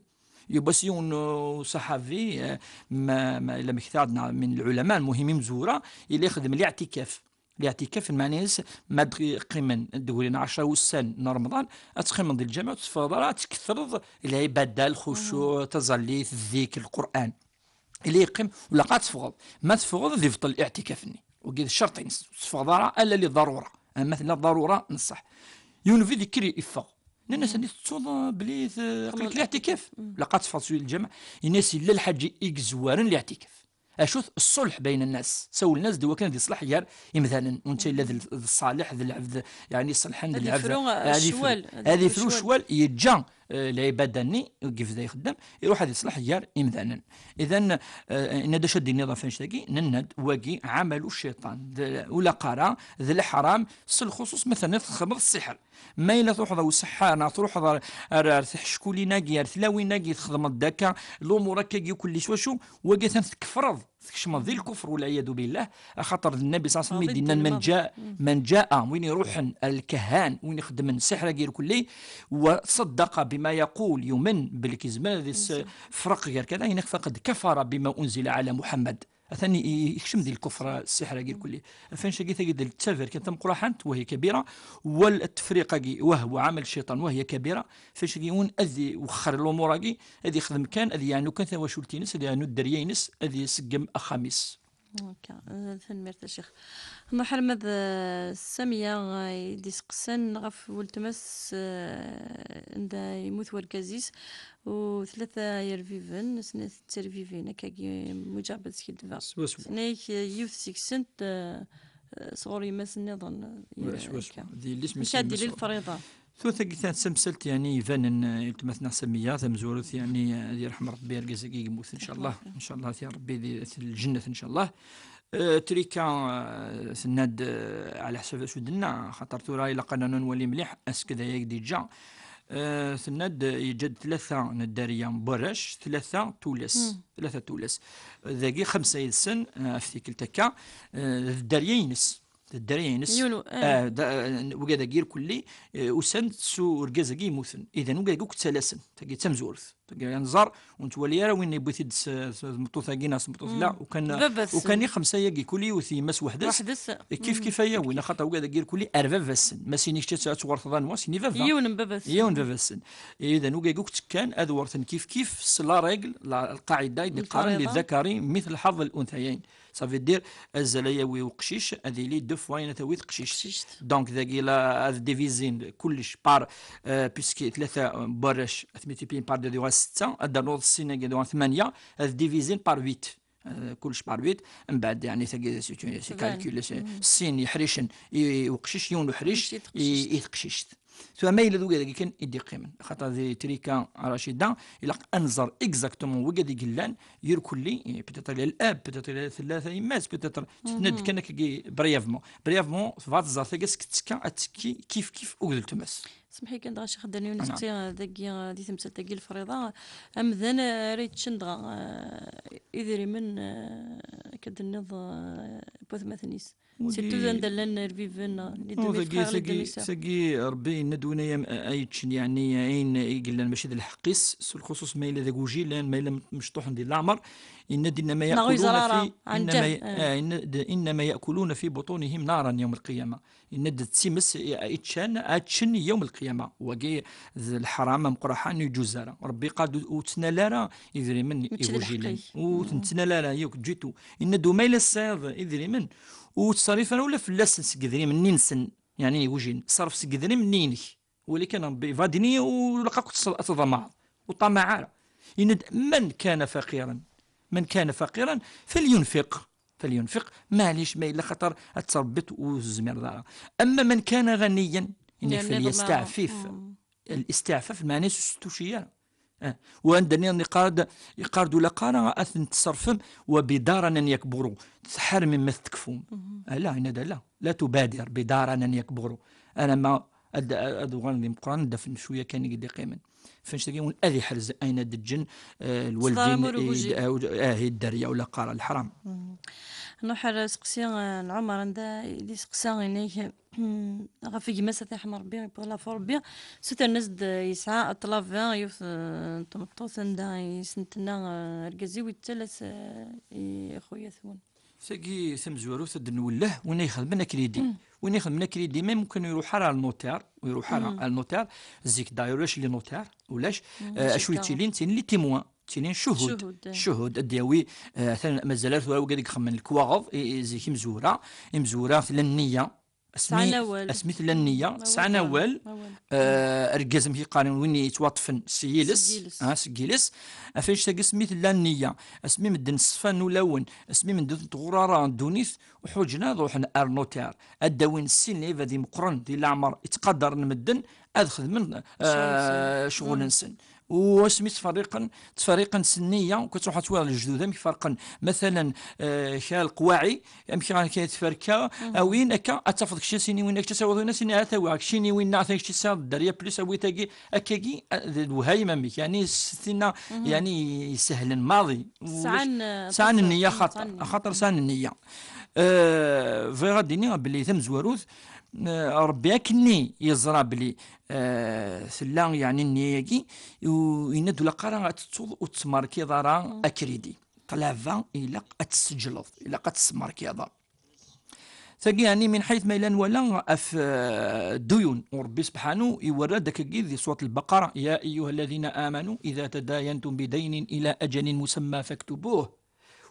Yiwwas yiwen uṣaḥabi, eh, ma, ma yella mektaɣ-d neɣ min lɛulama, lmuhim imezwura, yella ixeddem liɛtikaf. Liɛtikaf, lmeɛna-ines, ma d-qqimen deg wrin ɛecra wussan n Remḍan, ad teqqimeḍ di lǧameɛ, ur teffɣeḍ ara, ad tketreḍ lɛibada, lxucuɛ, taẓallit, ddikr, Lqur'an. Yella yeqqim, ur ilaq ad teffɣeḍ. Ma teffɣeḍ, ad ibṭel liɛtikaf-nni. Wagi d ccerṭ-ines, ur teffɣeḍ ara, ala li ḍarura. Ama tella ḍarura, nṣeḥ. Yiwen ubrid yekker yeffeɣ. Nnan-as, anda tettuḍ, eh, belli t-, aql-ik liɛtikaf? Ilaq ad teffɣeḍ seg lǧameɛ. Yenna-as, yella lḥaǧa i yezwaren liɛtikaf. Acu-t ṣṣulḥ bayna nnas? Sawlen-as-d i wakken ad iṣleḥ gar imdanen. Netta yella d l-, d ṣṣaleḥ, d lɛebd, yeɛni iṣelḥen, d lɛebd. Ad ifru, eh, ad ifru ccwal, ad ifru ccwal, yeǧǧa, eh, lɛibada-nni i yebda ixeddem, iruḥ ad iṣleḥ gar imdanen. Idan, eh, yenna-d acu ad d-iniḍ ɣef wannect-agi? Nenna-d, wagi ɛamalu cciṭan, d, ur ilaq ara, d leḥram, s lxuṣuṣ ma tenniḍ txedmeḍ ssiḥr. Ma yella truḥeḍ ar useḥḥar, neɣ truḥeḍ ar, ar, ar tḥeckulin-agi, ar tlawin-agi, txedmeḍ-d akka, lumuṛ akkagi kulli s wacu, wagi atan tkefreḍ, tkecmeḍ di lkufr, wal ɛiyadu billah, axaṭer d Nnbi ṣalla Llahu ɛalayhi wa sallam i d-yennan, من جاء، من جاء, win iruḥen ar lkahan, win ixeddmen ssiḥr-agi irkelli, وصدق بما يقول, yumen belli yezmer ad isefreq gar kada, yenna-k, فقد كفر بما أنزل على محمد. Atan i-, i-, ikcem di lkufr, ssiḥr-agi irkelli. Ɣef wannect-agi, tagi d ttaberkant tameqqraḥant, وهي كبيرة, wal tefriq-agi, وهو عمل الشيطان وهي كبيرة. Ɣef wannect-agi, yiwen ad iwexxer lumuṛ-agi, ad ixdem kan, ad yeɛnu kan tawacult-ines, ad yeɛnu dderya-ines, ad iseggem axxam-is. Akka, eh, tanemmirt a Ccix. Muḥermed, eh, Samiya, eh, i d-iseqsan ɣef weltma-s, eh, anda yemmut wergaz-is, u tlata yerbiben, snat d terbibin, akkagi, muǧabat skiddbeɣ. Swaswa. Tenna-yak, eh, yiwet seg-sent, eh, eh, sɣur yemma-s nniḍen, eh, Swaswa. Akka. D yelli-s. Amek ad d-tili lefriḍa? Tura tagi ta d tamsalt, yeɛni, ibanen, eh, i weltma-tneɣ Samiya, tamezwarut, yeɛni, eh, ad yerḥem Rebbi argaz-agi yemmuten, ncallah. Ncallah, ya Rebbi, di, di lǧennet, ncallah. Eh, Trika, eh, tenna-d, eh, ɛla ḥsab acu d-tenna, xaṭer tura ilaq ad nwali mliḥ asekday ay d-yeǧǧa. Eh, tenna-d, eh, yeǧǧa-d tlata n dderya n warrac, tlata tullas. Tlata tullas. Dagi xemsa yid-sen, eh, ɣef tikkelt akka, eh, d dderya-ines. D dderya-ines. Yiwen u-, eh. Ah, da, eh, wigad-agi irkelli, eh, usan-d s urgaz-agi yemmuten. Idan wigad-agi akk ttalasen. Tagi d tamezwarut. Tagi ad nẓer, ur nettwali ara win yewwi-t-id s, s tmeṭṭut-agi neɣ s tmeṭṭut-, la, ukan, ukan i xemsa-yagi, kul yiwet yemma-s weḥd-s. Weḥd-s. Kif kif aya win, axaṭer wigad-agi irkelli ar baba-sen. Ma s-ini kečč ad tuɣerteḍ anwa, s-ini baba. Yiwen n baba-sen. Yiwen n baba-sen. Idan wigad-agi akk ttekkan ad werten kif kif s la règle, la, lqaɛida i d-iqqaren, للذكر مثل حظ الأنثيين. Ça veut dire, azal ay yawi uqcic, ad yili deux fois ayen ad tawi teqcict. Teqcict. Donc, dagi la, ad divizin kullec par, euh, puisque tlata, euh, n warrac, ad t-multipliyin par deux, ad yuɣal setta, ad d-ternuḍ sin-agi, ad yuɣal tmanya, ad divizin par huit. Euh, kullec par huit, mbeɛd, yeɛni, tagi, c'est une, c'est calcul, c'est sin yeḥricen i, i uqcic, yiwen uḥric i, i teqcict. Tura ma yella d wigad-agi kan i d-iqqimen, xaṭer di trika Racida, ilaq ad nẓer exactement wigad i yellan, irkelli, eh, peut-être ila l'ab, peut-être ila tella tayemmat, peut-être, tenna-d kan akkagi brièvement. Brièvement, tebɣa ad tẓer tagi amek tettekka, ad tekki kif kif akked weltma-s. Semḥ-iyi kan dɣa, Ccix, ad d-nernu yiwen usteqsi, eh, dagi, eh, di temsalt-agi lefriḍa. Amdan, eh, ara yeččen dɣa, eh, idrimen, eh, akka d-tenniḍ, eh, n watmaten-is. Surtout anda llan irbiben, les demi-frères, les demi-sœurs. Tagi, Rebbi yenna-d win ay, ay yeččen, yeɛni, ayen i yellan mačči d lḥeqq-is, s lxuṣuṣ ma yella d agujilan, ma yella mecṭuḥen di leɛmer, yenna-d, إنما يأكلون في، إنما ي-، eh, yenna-d, إنما يأكلون في بطونهم نارا يوم القيامة. Yenna-d d times i, i ččan, ad ččen yawm lqiyama. Wagi d leḥram ameqqraḥan, ur yeǧuz ara. Rebbi qal-d ur, ur ttnal ara idrimen igujilen. Ur ten-ttnal ara yakk, du tout. Yenna-d, u ma yella tesɛiḍ idrimen, ur ttṣerrif ara ula fell-asen seg idrimen-nni-nsen, yeɛni igujilen. Ṣerref seg idrimen-nni-inek. Wali kan Rebbi, vadini, ur ilaq akk ad tḍamaɛeḍ. Ur ṭamaɛ ara. Yenna-d, من كان فقيرا، من كان فقيرا فلينفق، فلينفق. Maɛlic, ma yella xaṭer ad tṛebbiḍ ur tezmireḍ ara. أما من كان غنيا, yenna-k, فليستعفف. Listiɛfaf, lmeɛna-s ur s-tuci ara. Ah, u anda nniḍen yeqqar-d, yeqqar-d ula qqara ad ten-tṣerfem, wa bidaranen yakburu, tḥermem ma tettekfum. Ala, yenna-d ala, la tubadir bidaranen yakburu. Alamma ad, ad uɣalen d imeqqranen, ad d-afen cwiya kan i d-iqqimen. F annect-agi ad iḥrez ayen ad d-ǧǧen, eh, lwaldin, amur ugujil. Ah, i dderya ula qqara leḥram. Nuḥ ar seqsi, eh, n Ɛumar, anda i d-iseqsa inek, ɣef gma-s, ad t-iḥem Rebbi, iwweḍ lafu Rebbi, sutren-as-d, eh, yesɛa ṭṭlaba, yiwet, eh, n tmeṭṭut, anda i sen-tenna, eh, argaz-iw yettalas, eh, i xuya-twen. Tagi tamezwarut ad d-nwelleh win ay ixedmen akridi. Win ixedmen akridi, ma mumkin ur iruḥ ara ar notaire, ur iruḥ ara ar notaire, zik d'ailleurs ulac les notaires, ulac, eh, acu yettilin, ttilin les témoins, ttilin ccuhud. Ccuhud, eh. Ccuhud, ad d-yawi, eh, atan mazal ar tura wigad i ixemmen lekwaɣeḍ, i, i, zik imezwura, imezwura tella nniya, asmi, sɛan awal. Asmi tella nniya, awal, sɛan awal, awal. Eh, argaz amek i qqaren win yettwaṭṭfen s yiles, s yiles. Ah, s yiles. Af annect-agi asmi tella nniya, asmi medden ṣfan ulawen, asmi medden tɣurara ddunit, ḥuǧen ad ruḥen ar notaire, ad d-awin sin lɛibad imeqqren di leɛmer ittqadaren medden, ad xedmen, eh, ccɣel-nsen. U asmi ttferriqen, ttferriqen s nniya, u ad truḥ ad twiḍ lejdud amek ferqen. Matalan, eh, kra leqwaɛi, amek ara kra tferka, awin akka, ad tafeḍ kečč sini winna, kečč tawiḍ winna, sini ara tawiɣ, kečč sini winna, atan kečč tesɛiḍ dderya plus, awi tagi, akkagi, eh, d lewhayem amek, yani s tinna, yani isehlen maḍi. Sɛan, eh, sɛan nniya, sɛan xaṭer, nniya. Xaṭer sɛan nniya. Eh, bɣiɣ ad d-iniɣ belli tamezwarut, eh, Rebbi akkenni yeẓra belli, eh, tella, yeɛni, nniya-agi, u yenna-d ur ilaq ara ad tettuḍ ur tettmerkiḍ ara akridi. Ṭṭlaba ilaq ad tesseǧleḍ, ilaq ad tesmerkiḍ. Tagi, yeɛni, min ḥayt ma yella nwala ɣef, eh, dduyun, u Rebbi sebḥanu iwerra-d akkagi di surat Lbaqara, يا أيها الذين آمنوا إذا تداينتم بدين إلى أجل مسمى فاكتبوه.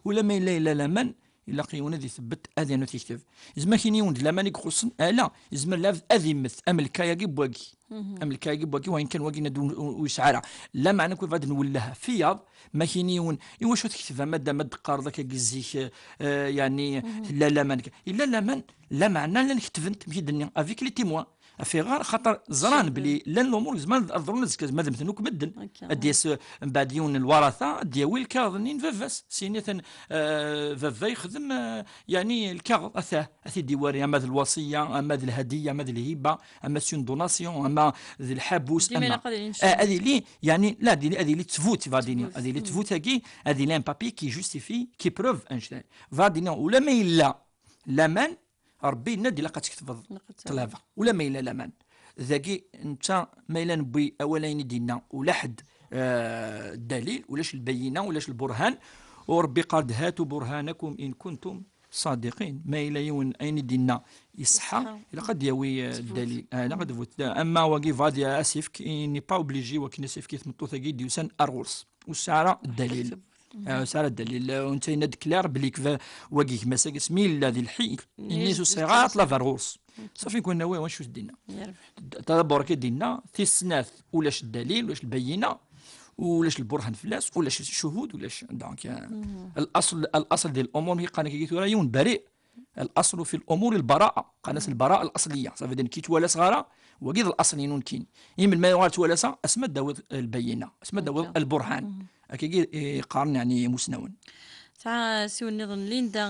Ula ma yella, yella laman, ilaq yiwen ad itebbet, ad yernu tikteb. Yezmer kini yiwen d laman i ixuṣṣen, ala, yezmer labd ad immet, am lkay-agi n wagi. Am lkay-agi n wagi, wayen kan wagi ad ur, ur, ur yesɛi ara. Lameɛna, kif ad nwelleh f yiḍ, ma kini yiwen, iwacu tekteb ama d, ama d-teqqareḍ akka zik, eh, eh, yeɛni, tella laman. Yella laman, lameɛna llan ketben-t, amek i d-nniɣ, avec les témoins. Afiɣer, xaṭer ẓran belli llan lumuṛ yezmer ad ḍrun azekka, ma d mmten akk medden. Akka. Ad d-yas, eh, mbeɛd yiwen n lwaratha, ad d-yawi lkaɣeḍ-nni n baba-s. Syin atan, eh, baba yexdem, eh, yeɛni lkaɣeḍ, atah, ad t-id-iwari, ama d lwasiya, ama d lhadiya, ama d lhiba, ama c'est une donation, ama d lḥabus, dima ama ilaq ad yili, eh, ad yili, yeɛni, la, ad yili, ad yili ttbut, va dire, ad yili ttbut-agi, ad yili un papier qui justifie, qui preuve, annect-là. Va dire, ula ma yella laman, Rebbi yenna-d ilaq ad tketbeḍ ṭṭlaba, ula ma yella laman. Dagi, netta, ma yella newwi awal ayen i d-yenna, ula ḥedd, eh, ddalil, ulac lbayyina, ulac lburhan, u Rebbi yeqqar-d, هاتوا برهانكم إن كنتم صادقين. Ma yella yiwen ayen i d-yenna iṣeḥḥa, ilaq ad d-yawi, eh, ddalil. Ah, ilaq ad d-yawi. Ama wagi, va dire asefk, il n'est pas obligé, wakken asefk i tmeṭṭut-agi d-yusan ar ɣur-s. Ur tesɛi ara ddalil. Ah, ur tesɛi ara ddalil. Eh, netta yenna-d clair belli kva-, wagi gma-s-agi asmi yella di lḥil, ini-as ur sɛiɣ ara ṭṭlaba ar ɣur-s. Safi, kwan nawi wacu s-d-inna. Ṭṭlaba ur k-id-inna, tis snat ulac ddalil, ulac lbayyina, ulac lburhan fell-as, ulac ccuhud, ulac. Donc, eh, الأصل، الأصل di l'umur, mi qqaren akka tura yiwen bari, الأصل في الأمور البراءة. Qqaren-as البراءة الأصلية. Ça veut dire, ki ttwalaseɣ ara, wagi d الأصل-inu nekkini. Imi melmi ara uɣal ttwalaseɣ, asmi ad d-tawiḍ lbayyina, asmi ad d-tawiḍ lburhan. Akkagi i qqaren, yeɛni, imusnawen. Tesɛa asiwel nniḍen, Linda,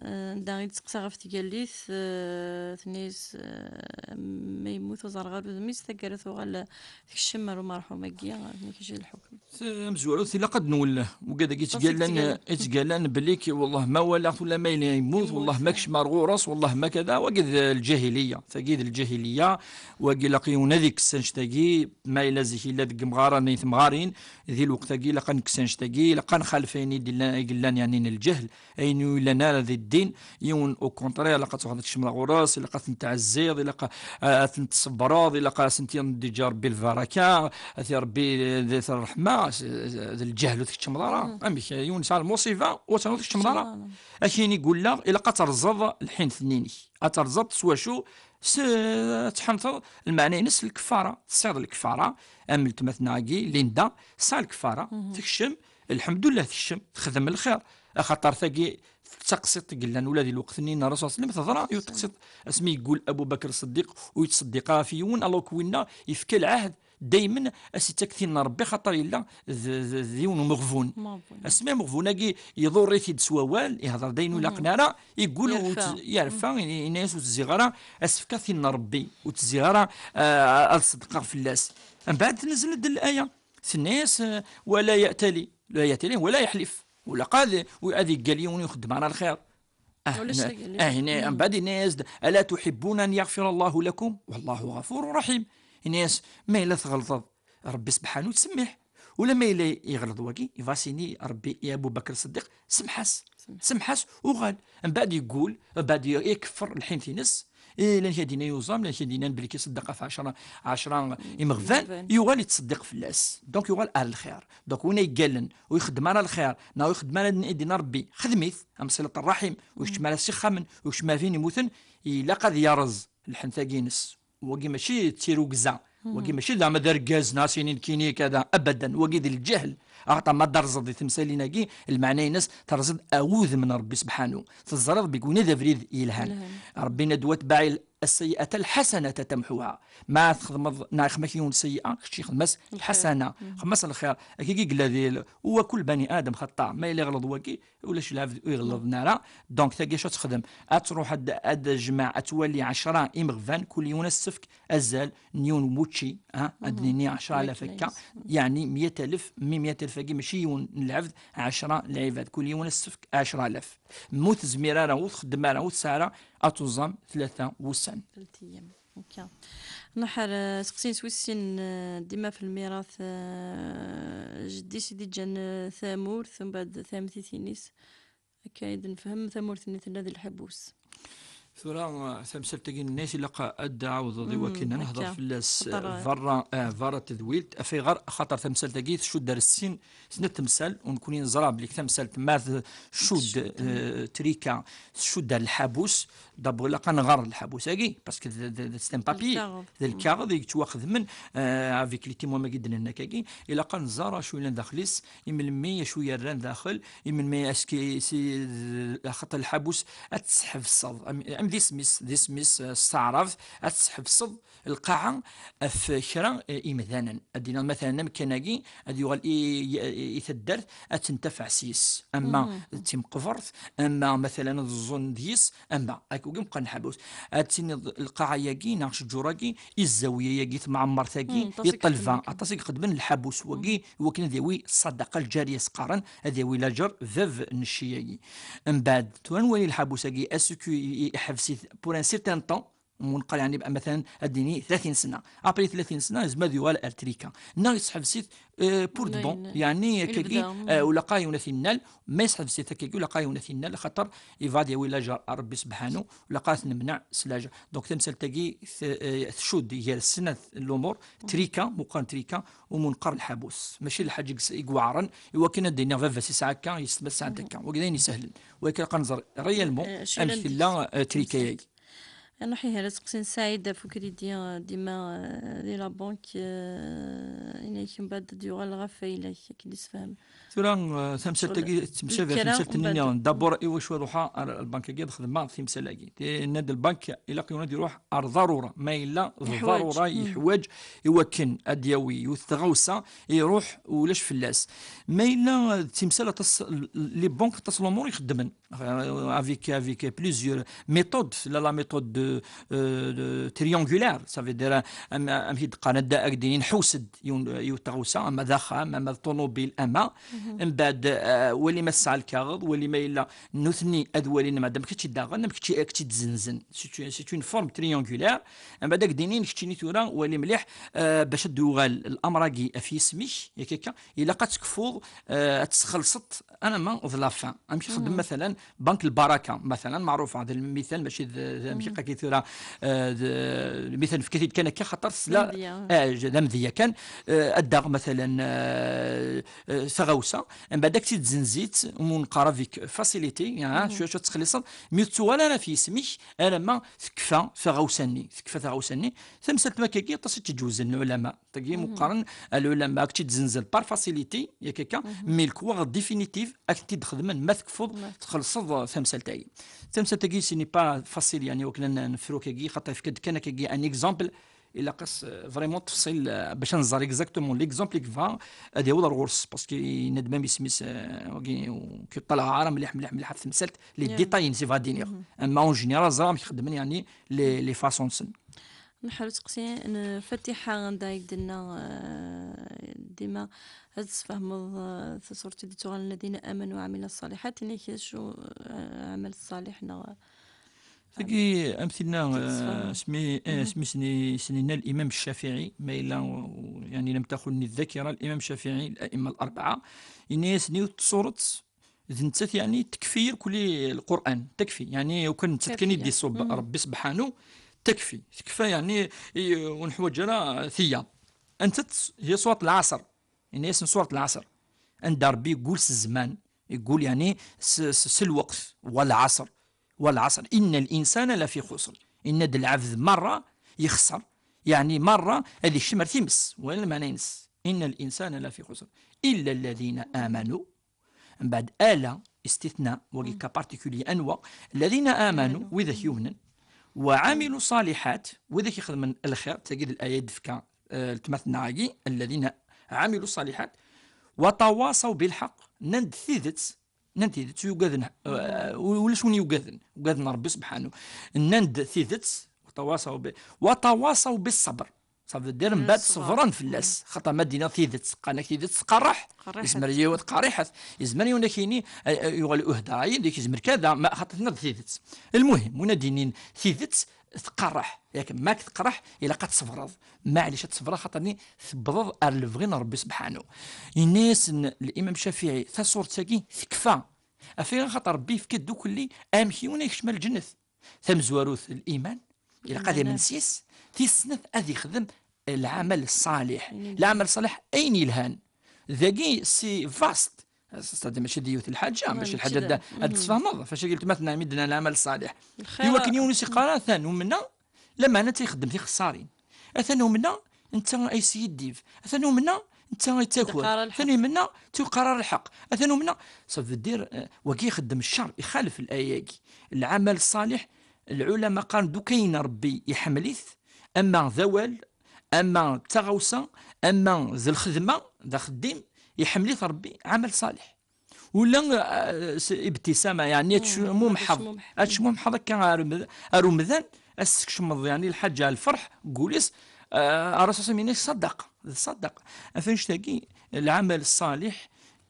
eh, anda i d-teqsa ɣef tgellidt, eh, tenna-yas, eh, ma yemmut uẓerɣal udem-is, taggara tuɣal tekcem ar umerḥum-agi, akken i k-ijji lḥukm. Tamezwarut, ilaq ad nwelleh. Ugad-agi yettgallan, yettgallan belli k-, والله ما walaɣ-t, ولا ما yella yemmut, والله ما كشم ar ɣur-s, والله ما كذا, wagi d lǧahiliya. Tagi d lǧahiliya, wagi ilaq yiwen ad ikkes annect-agi, ma yella zik yella deg yemɣaren, i temɣarin, di lweqt-agi ilaq ad nekkes annect-agi, ilaq ad nxalef ayen i d-illan, i yellan, yeɛni, n lǧehl, ayen ur yellan ara di ddin, yiwen, au contraire, ilaq ad truḥeḍ ad tkecmeḍ ɣur-s, ilaq ad ten-tɛezziḍ, ilaq a-, ad ten-tṣebbreḍ, ilaq ad sen-d-yeǧǧ Rebbi lbaraka, ad t-, Rebbi di ṛṛeḥma, s-, s-, d lǧehl ur tkeččmeḍ ara. Amek, yiwen yesɛa lmuṣiba, u ad tkeččmeḍ ara. Akin i yella, ilaq ad terẓeḍ lḥint-nni-inek. Ad terẓeḍ s wacu? S, ad tḥenteḍ, lmeɛna-ines lkeffara. Tesɛiḍ lkeffara, am weltma-tneɣ-agi, Linda, tesɛa lkeffara, tekcem, lḥemdullah, tekcem, texdem lxir. Axaṭer tagi, d taqsiṭ i yellan ula di lweqt-nni n Ṛṛasul ṣalla Llahu ɛalayhi wa sallam, teḍra yiwet teqsiṭ asmi yeggul Abu Bakr Ṣeddiq ur yettṣeddiq ara ɣef yiwen, alors que winna yefka lɛahd Daymen as-ittak tin n Rebbi, xaṭer yella d, d, d yiwen umeɣbun. Asmi ameɣbun-agi iḍurr-it-id s wawal, ihder d ayen ur ilaqen ara, iggul u yerfa, yerfa, ini-, ini-as ur tezziɣ ara, as-fkeɣ tin n Rebbi, ur tezziɣ ara, ah, ad ṣeddqeɣ fell-as. Mbeɛd tnezzel-d laya, tenna-yas, ah, wala ya'tali, la ya'tali, wala yeḥlif. Ur ilaq ad, ad iggal yiwen ur ixeddem ara lxir. Ah, ulac ne-, tagi. Ah, ne-, mbeɛd yenna-yas-d, "Ala tuḥibbuna an yaɣfira Allahu lakum? Wallahu ɣafurun raḥim." Yenna-yas, "Ma yella tɣelḍeḍ, Rebbi sebḥanu yettsemmiḥ. Ula ma yella yeɣleḍ wagi, ibas ini Rebbi i Abu Bakr Ṣeddiq, semḥ-as. Semḥ-as, uɣal." Mbeɛd yeggul, mbeɛd ikeffer lḥint-ines, eh, llan kra d-yenna yuẓam, llan kra d-yennan belli iṣeddeq ɣef ɛecra, ɛecra imeɣban, yuɣal yettṣeddiq fell-as. Donc yuɣal ar lxir. Donc win ay yeggallen, ur ixeddem ara lxir, neɣ ur ixeddem ara ayen i d-yenna Rebbi, xdem-it, am ṣilat ṛṛaḥim, ur ikeččem ara s ixxamen, ur ikeččem ara f win yemmuten, ilaq ad yerẓ lḥent-agi-ines. Wagi mačči d tirugza, wagi mačči d aɛma d argaz, neɣ ad s-inin kini kada, abadan, wagi d lǧehl. Axaṭer ma d-terẓeḍ di temsalin-agi, lmeɛna-ines terẓeḍ awudem n Rebbi sebḥanu. Teẓriḍ belli win d abrid yelhan. Rebbi yenna-d, وأتبع السيئة الحسنة تمحها. Ma txedmeḍ, neɣ ixdem-ak yiwen seyyi'a, kečč ixdem-as lḥasana, xdem-as lxir. Akka i yella di l-, وكل بني آدم خطاء. Ma yella iɣleḍ wagi, ulac lɛebd ur iɣelleḍen ara. Donc tagi acu ad texdem? Ad truḥ ad, ad tejmeɛ, ad twali ɛecra imeɣban, kul yiwen ad s-tefk azal n yiwen n wučči, ha? Ad nini ɛecra alaf akka, yeɛni meyya alef, mi meyya alef-agi mačči yiwen n lɛebd, ɛecra lɛibad, kul yiwen ad s-tefk ɛecra alaf. Ma ur tezmir ara, ur txeddem ara, ur tesɛi ara, ad tuẓam tlata wussan. Tlata ayyam. Ok. Nruḥ ar, eh, seqsi n wis sin, eh, dima f lmirat, eh, jeddi-s i d-iǧǧan, eh, tamurt, mbeɛd tamtitin-is. Akka i d-nefhem, tamurt-nni tella di lḥebus. Tura, eh, tamsalt-agi n nnayt ilaq ad d-ɛawdeḍ i wakken ad nehder fell-as, eh, berra, eh, berra n tedwilt. Af ayɣer? Axaṭer tamsalt-agi tcudd ar sin, snat temsal, u nekkni neẓra belli tamsalt ma tcudd, eh, trika, tcudd ar lḥabus, d'abord ilaq ad nɣer lḥabus-agi, parce que d, d, d, c'est un papier, d lkaɣeḍ i yettwaxedmen, eh, avec les témoins-agi d-nenna akkagi, ilaq ad nẓer acu yellan daxel-is, imelmi, acu yerran daxel, imelmi, est-ce que si, axaṭer lḥabus ad t-tesḥebseḍ, am, am d isem-is, d isem-is, eh, s taɛrabt, ad tesḥebseḍ lqaɛa ɣef kra, eh, imdanen. Ad d-iniḍ, matalan, amkan-agi ad yuɣal i, i, i taddart, ad tentafeɛ s-yes. Ama d timeqbert, ama, matalan, ad ẓẓun deg-s, ama, akkagi meqqar lḥabus. Ad tiniḍ lqaɛa-agi, neɣ cǧur-agi, i zzawya-agi, timɛemmert-agi, i ṭṭelba, aṭas i iqedmen lḥabus wagi, i wakken ad yawi ṣṣadaqa lǧariya, s-qqaren, ad yawi laǧer bab n cci-agi. Mbeɛd, tura nwali lḥabus-agi, est-ce que i-, i-, iḥbes-it pour un certain temps, ur neqqar, yeɛni, matalan, ad d-nini tlatin sna. Après tlatin sna, yezmer ad yuɣal ar trika. Neɣ yesḥebs-it, euh, pour de bon. Yeɛni, akkagi, euh, ulaqqa yiwen ad t-innal, ma yesḥebs-it akkagi, ulaqqa yiwen ad t-innal, axaṭer yebɣa ad yawi laǧer ar Rebbi sebḥanu, ulaqqa ad t-nemneɛ s laǧer. Donc, tamsalt-agi t-, euh, tcudd gar snat n lumuṛ, trika, meqqar trika, u ma neqqar lḥabus. Mačči d lḥaǧa i s-, i iweɛṛen, i wakken ad d-iniɣ baba-s yesɛa akka, yessetma tesɛa akka. Wagi d ayen isehlen. Wagi ilaq ad nẓer réellement amek tella, euh, trika-agi. Ad nruḥ ihi ar useqsi n Saɛid ɣef ukridi, eh, dima, eh, di la banque, eh, inek mbeɛd ad d-yuɣal ɣef ayla-k, ad k-id-isefhem. Tura, eh, tamsalt-agi tettemcabi ɣer temsalt-nni nniḍen. D'abord, i wacu ad ruḥeɣ ar lbank-agi ad xedmeɣ timsal-agi? Tenna-d lbank, ilaq yiwen ad iruḥ ar ḍarura. Ma yella d ḍarura, yeḥwaǧ i wakken ad d-yawi yiwet tɣawsa, iruḥ ulac fell-as. Ma yella d timsal aṭas, les banques aṭas n lumuṛ i xeddmen. Euh, avec, avec plusieurs méthodes. La, la méthode de, euh, de triangulaire, ça veut dire, am-, amek i d-qqaren, ad, ad d-inin ḥewsed yiwen, yiwet tɣawsa, ama d axxam, ama d ṭunubil, ama. Mbeɛd, euh, wali ma tesɛa lkaɣeḍ, wali ma yella nutni ad walin, madam kečči daɣen, am kečči, kečči d-zenzen. C'est une, c'est une forme triangulaire. Mbeɛd ad d-inin keččini tura, wali mliḥ, euh, bac ad d-yuɣal l'amr-agi af yisem-ik, yak akka, ilaq ad tekfuḍ, euh, ad tesxelṣeḍ alamma d la fin. Amek ixeddem, matalan, bank lbaraka, matalan, meɛrufa, d lmital, mačči d, d amek akka tura, eh, d lmital nefka-t-id kan akka, xaṭer tesla, eh, d amedya kan, eh, ad d-taɣ, matalan, eh, eh, taɣawsa, mbeɛd ad k-tt-id-zenzi-tt, u neqqar avec facilité, ah, cwiya, cwiya ad txelliṣeḍ, mi ur tettuɣal ara f yisem-ik, alamma tekfa taɣawsa-nni, tekfa taɣawsa-nni. Tamsalt n wakkagi, aṭas i tt-iǧewzen lɛulama. Tagi meqqaren, lɛulama, ad k-tt-id-zenzen par facilité, yak akka, mais lekwaɣeḍ définitif, ad k-tt-id-xedmen ma tekfuḍ, txellṣeḍ tamsalt-agi. Tamsalt-agi, ce n'est pas facile, yeɛni, wakken ad n-, nefru akkagi, xaṭer yefka-d kan akkagi un exemple, Ilaq-as, euh, vraiment tefṣil, euh, bac ad nẓer exactement l'exemple i yebɣa ad yaweḍ ar ɣur-s, parce que yenna-d même isem-is, euh, wagi, ur k-yeṭṭalay ara mliḥ, mliḥ, mliḥ ɣef temsalt, les détails-ines, yebɣa ad d-iniɣ. Ama en général, ẓer amek xeddmen, yeɛni, les, les façons-nsen. Nḥar useqsi n Fatiḥa, anda i d-tenna, euh, dima ad tesfehmeḍ, euh, tasurt i d-ittuɣalen الذين آمنوا وعملوا الصالحات, ini-k acu, euh, aɛmal ṣṣaliḥ neɣ Tagi, am tinna, eh, asmi, eh, asmi sni-, snina l'imam Ccafiɛi, ma yella, u-, yani, lam taxunni ddakira, l'imam Ccafiɛi, l'a'imma l'arbaɛa, yenna-yasen yiwet n tsuret, d nettat, yani, tekfi irkelli Lqur'an, tekfi, yani, ukan nettat kan i d-iṣubb Rebbi sebḥanu, tekfi, tekfa, yani, i, ur neḥwaǧ ara tiyaḍ. Anta-tt? Hiya surat Lɛaṣer, yenna-yasen surat Lɛaṣer, anda Rebbi yeggul s zzman, yeggul, yani, s, s, s lweqt, والعصر، والعصر، إن الإنسان لفي خسر. Yenna-d lɛebd merra yexṣer, yeɛni merra ad ikcem ar times, wala lmeɛna-ines. إن الإنسان لفي خسر إلا الذين آمنوا. Mbeɛd ala, istitna, wagi cas particulier, anwa? الذين آمنوا, widak yumnen, وعملوا الصالحات, widak ixedmen lxir, tagi d laya i d-tefka, eh, letmat-nneɣ-agi, الذين عملوا الصالحات, وتواصوا بالحق, nnan-d tidet, nnan-d tidet, yugaden, eh, ulac win yugaden, ugaden Rebbi sebḥanu. Nnan-d tidet, وتواصوا ب-, وتواصوا بالصبر. Ça veut dire, mbeɛd ṣebren fell-as. Xaṭer ma d-iniɣ tidet, qqaren-ak tidet tqerreḥ. Tqerriḥet. Yezmer yiwen tqerriḥet. Yezmer yiwen ad k-yini, eh, eh, yuɣal uhda, yid-k yezmer kada, ma, xaṭer tenniḍ tidet. Lmuhim, win ad d-yinin tidet tqerreḥ. Yak, ma k-teqreḥ, ilaq ad tṣebreḍ. Maɛlic ad tṣebreḍ, xaṭer-nni tewwḍeḍ ar lebɣi n Rebbi sebḥanu. Yenna-yasen l'imam Ccafiɛi, tasurt-agi tekfa. Af ayɣer? Xaṭer Rebbi yefka-d ddukelli amek yiwen ad yekcem ar lǧennet. Tamezwarut, liman, ilaq ad yamen s yes, tis snat ad yexdem lɛamal ṣṣaliḥ. Lɛamal ṣṣaliḥ, ayen yelhan. Dagi, c'est vaste. C'est-à-dire, mačči d yiwet lḥaǧa, mačči lḥaǧa ad, ad d-tesfehmeḍ. Fac agi letmat-nneɣ mi d-nnan lɛamal ṣṣaliḥ. Iwakken yiwen ur s-iqqar ara atan umneɣ, lameɛna netta ixeddem tixessarin. Atan umneɣ, netta ay s-yiddib. Atan umneɣ, netta ay ttaker. Atan umneɣ, netta ur yeqqar ara lḥeqq. Atan umneɣ, ça veut dire, eh, wagi ixeddem ccer, ixalef laya-agi. Lɛamal ṣṣaliḥ, lɛulama qqaren d ukayen Rebbi iḥemmel-it, ama d awal, ama d taɣawsa, ama d lxedma, d axeddim, iḥemmel-it Rebbi, ɛamal ṣṣaliḥ. Ula, eh, s-, ibtisama, yeɛni ad tcmumḥeḍ, ad tcmumḥeḍ akka ar umd-, ar umdan, ad s-tkecmeḍ, yeɛni lḥaǧa, lferḥ, deg wul-is, eh, Ṛṛasul s-, yenna-k ṣṣadaqa, d ṣṣadaqa. Af annect-agi, lɛamal ṣṣaliḥ,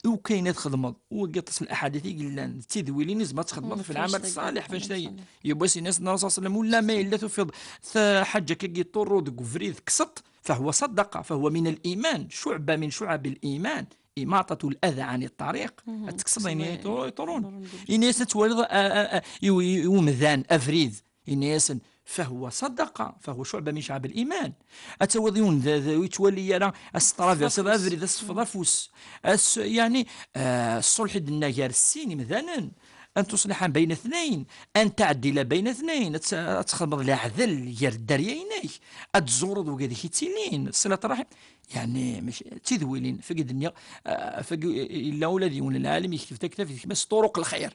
i ukayen ad txedmeḍ, wagi aṭas n laḥadit i yellan, d tidwilin i tzemreḍ ad txedmeḍ fi lɛamal ṣṣaliḥ, f annect-agi. Yiwwas yenna-as Ṛṛasul s-, ula ma yella tufiḍ taḥaǧa akka iṭurru deg ubrid, kkseḍ, فهو صدقة، فهو من الإيمان، شعبة من شعب الإيمان. إماطة الأذى عن الطريق. Ad tekkseḍ ayen iṭurrun. Ini-as ad twaliḍ, a, a, a, i, i, i umdan, abrid. Ini-asen, فهو صدقة، فهو شعبة من شعب الإيمان. Ad tawiḍ yiwen d, d, ur yettwali ara, ad s-traversiḍ abrid, ad s-tefkeḍ afus. As-, yeɛni, eh, ṣṣulḥ i d-nenna gar sin imdanen. أن تصلح بين اثنين، أن تعدل بين اثنين، ad t-, ad txedmeḍ leɛdel gar dderya-inek, ad tẓureḍ wigad i k-ittilin, ṣṣilat ṛṛaḥim, yeɛni, mačči d tidwilin, fagi d-nniɣ, ah, fagi, yella ula d yiwen n lɛalim yekteb taktabt, yekma-s Ṭuruq Lxir,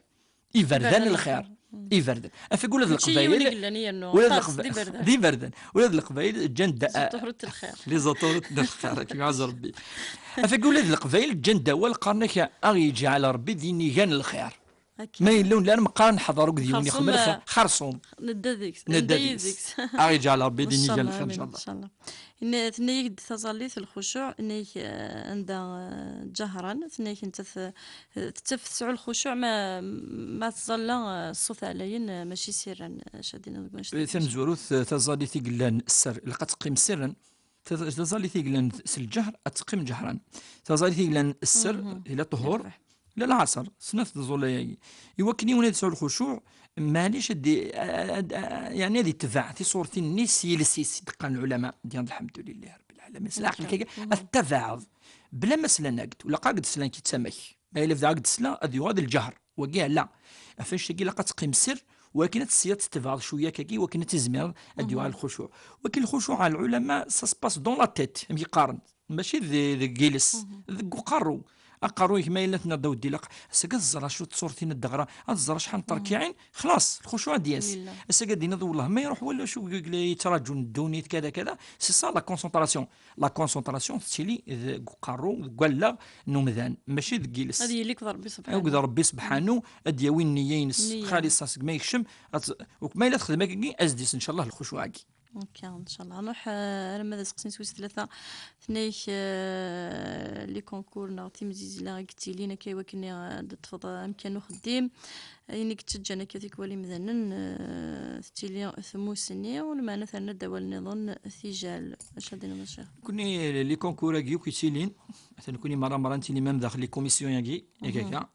iberdan n lxir, iberdan. Afagi ula d Leqbayel, ula d Leqba-, d iberdan, ula d Leqbayel ǧǧan-d, les autoroutes n lxir, les autoroutes n lxir, ad kem-iɛuzz Ṛebbi. Afagi ula d Leqbayel ǧǧan-d awal, qqaren-ak, a ɣ-yeǧɛel Ṛebbi d inigan n lxir. Ma yella ur nelli ara meqqar ad neḥḍer akked yiwen yexdem lxir, xerṣum, nedda deg-s, nedda deg-s. A ɣ-yeǧɛel Ṛebbi d inigan n lxir, ncallah. Tenna-yak-d taẓallit, lxucuɛ, tenna-yak, eh, anda, eh, ǧahran, tenna-yak nettat, eh, tettaf tesɛu lxucuɛ ma, ma tẓalla, eh, ṣṣut ɛlayen, eh, mačči sirran, eh, acu ad d-iniḍ deg wannect-agi? Tamezwarut, eh, taẓallit i yellan sser, ilaq ad teqqim sirran. Taz-, taẓallit i yellan s lǧehr, ad teqqim ǧehran. Taẓallit i yellan sser, ila ṭṭhur, ila lɛaṣer, snat tẓulla-agi. Iwakken yiwen ad yesɛu lxucuɛ, maɛlic ad di-, ad, ad, yeɛni ad itbeɛ tiṣurtin-nni s yiles-is, i d-qqaren lɛulama, ad d-yiniḍ lḥemdu lillahi ṛebbil ɛalamin. S leɛqel-ik-agi, ad tettabaɛeḍ. Bla ma slan-ak-d, ula qqar-ak-d slan-k, yettamak. Ma yella bda ak-d-sla, ad yuɣal d lǧehr. Wagi ala. Ɣef annect-agi ilaq ad teqqim sser, walakin ad tessi ad tetbeɛeḍ cwiya akkagi, wakken ad tizmireḍ ad d-yuɣal lxucuɛ. Wakin lxucuɛ, ɛla lɛulama, ça se passe dans la tête, amek i qqaren. Mačči di-, deg yiles, deg uqerru. aqerruy-ik ma yella tenniḍ-d a weddi, ilaq ass-agi ad ẓreɣ acu d tṣurtin ad d-ɣreɣ, ad ẓreɣ acḥal n terkiɛin, xlaṣ, lxucuɛ ad d-yas. Ass-agi ad d-tiniḍ, wellah ma iruḥ wala acu i la yettṛaǧun ddunit, kada, kada. C'est ça la concentration. La concentration tettili deg uqerru, deg wallaɣ n umdan, mačči deg yiles. Ad yili akked Ṛebbi subḥanu. Akked Ṛebbi subḥanu, ad d-yawi nniya-ines xalisa segmi yekcem, ad t-, uk-, ma yella texdem akkagi, ad s-d-yas, ncallah, lxucuɛ-agi. Ok, ncallah. Nruḥ, eh, arma d aseqsi n swis tlata. Tenna-ak, eh, les concours neɣ timzizzla i yettilin akka i wakken, eh, ad d-teṭṭfeḍ, eh, amkan n uxeddim. Ayen i yettaǧǧan akka tikwal imdanen, eh, tettili tmussni, u lmeɛna terna-d awal nniḍen, tijal. Acu ad d-tiniḍ a Ccix? Nekkni les concours-agi akk yettilin, atan nekkni merra merra nettili même daxel les commissions-agi, yak akka.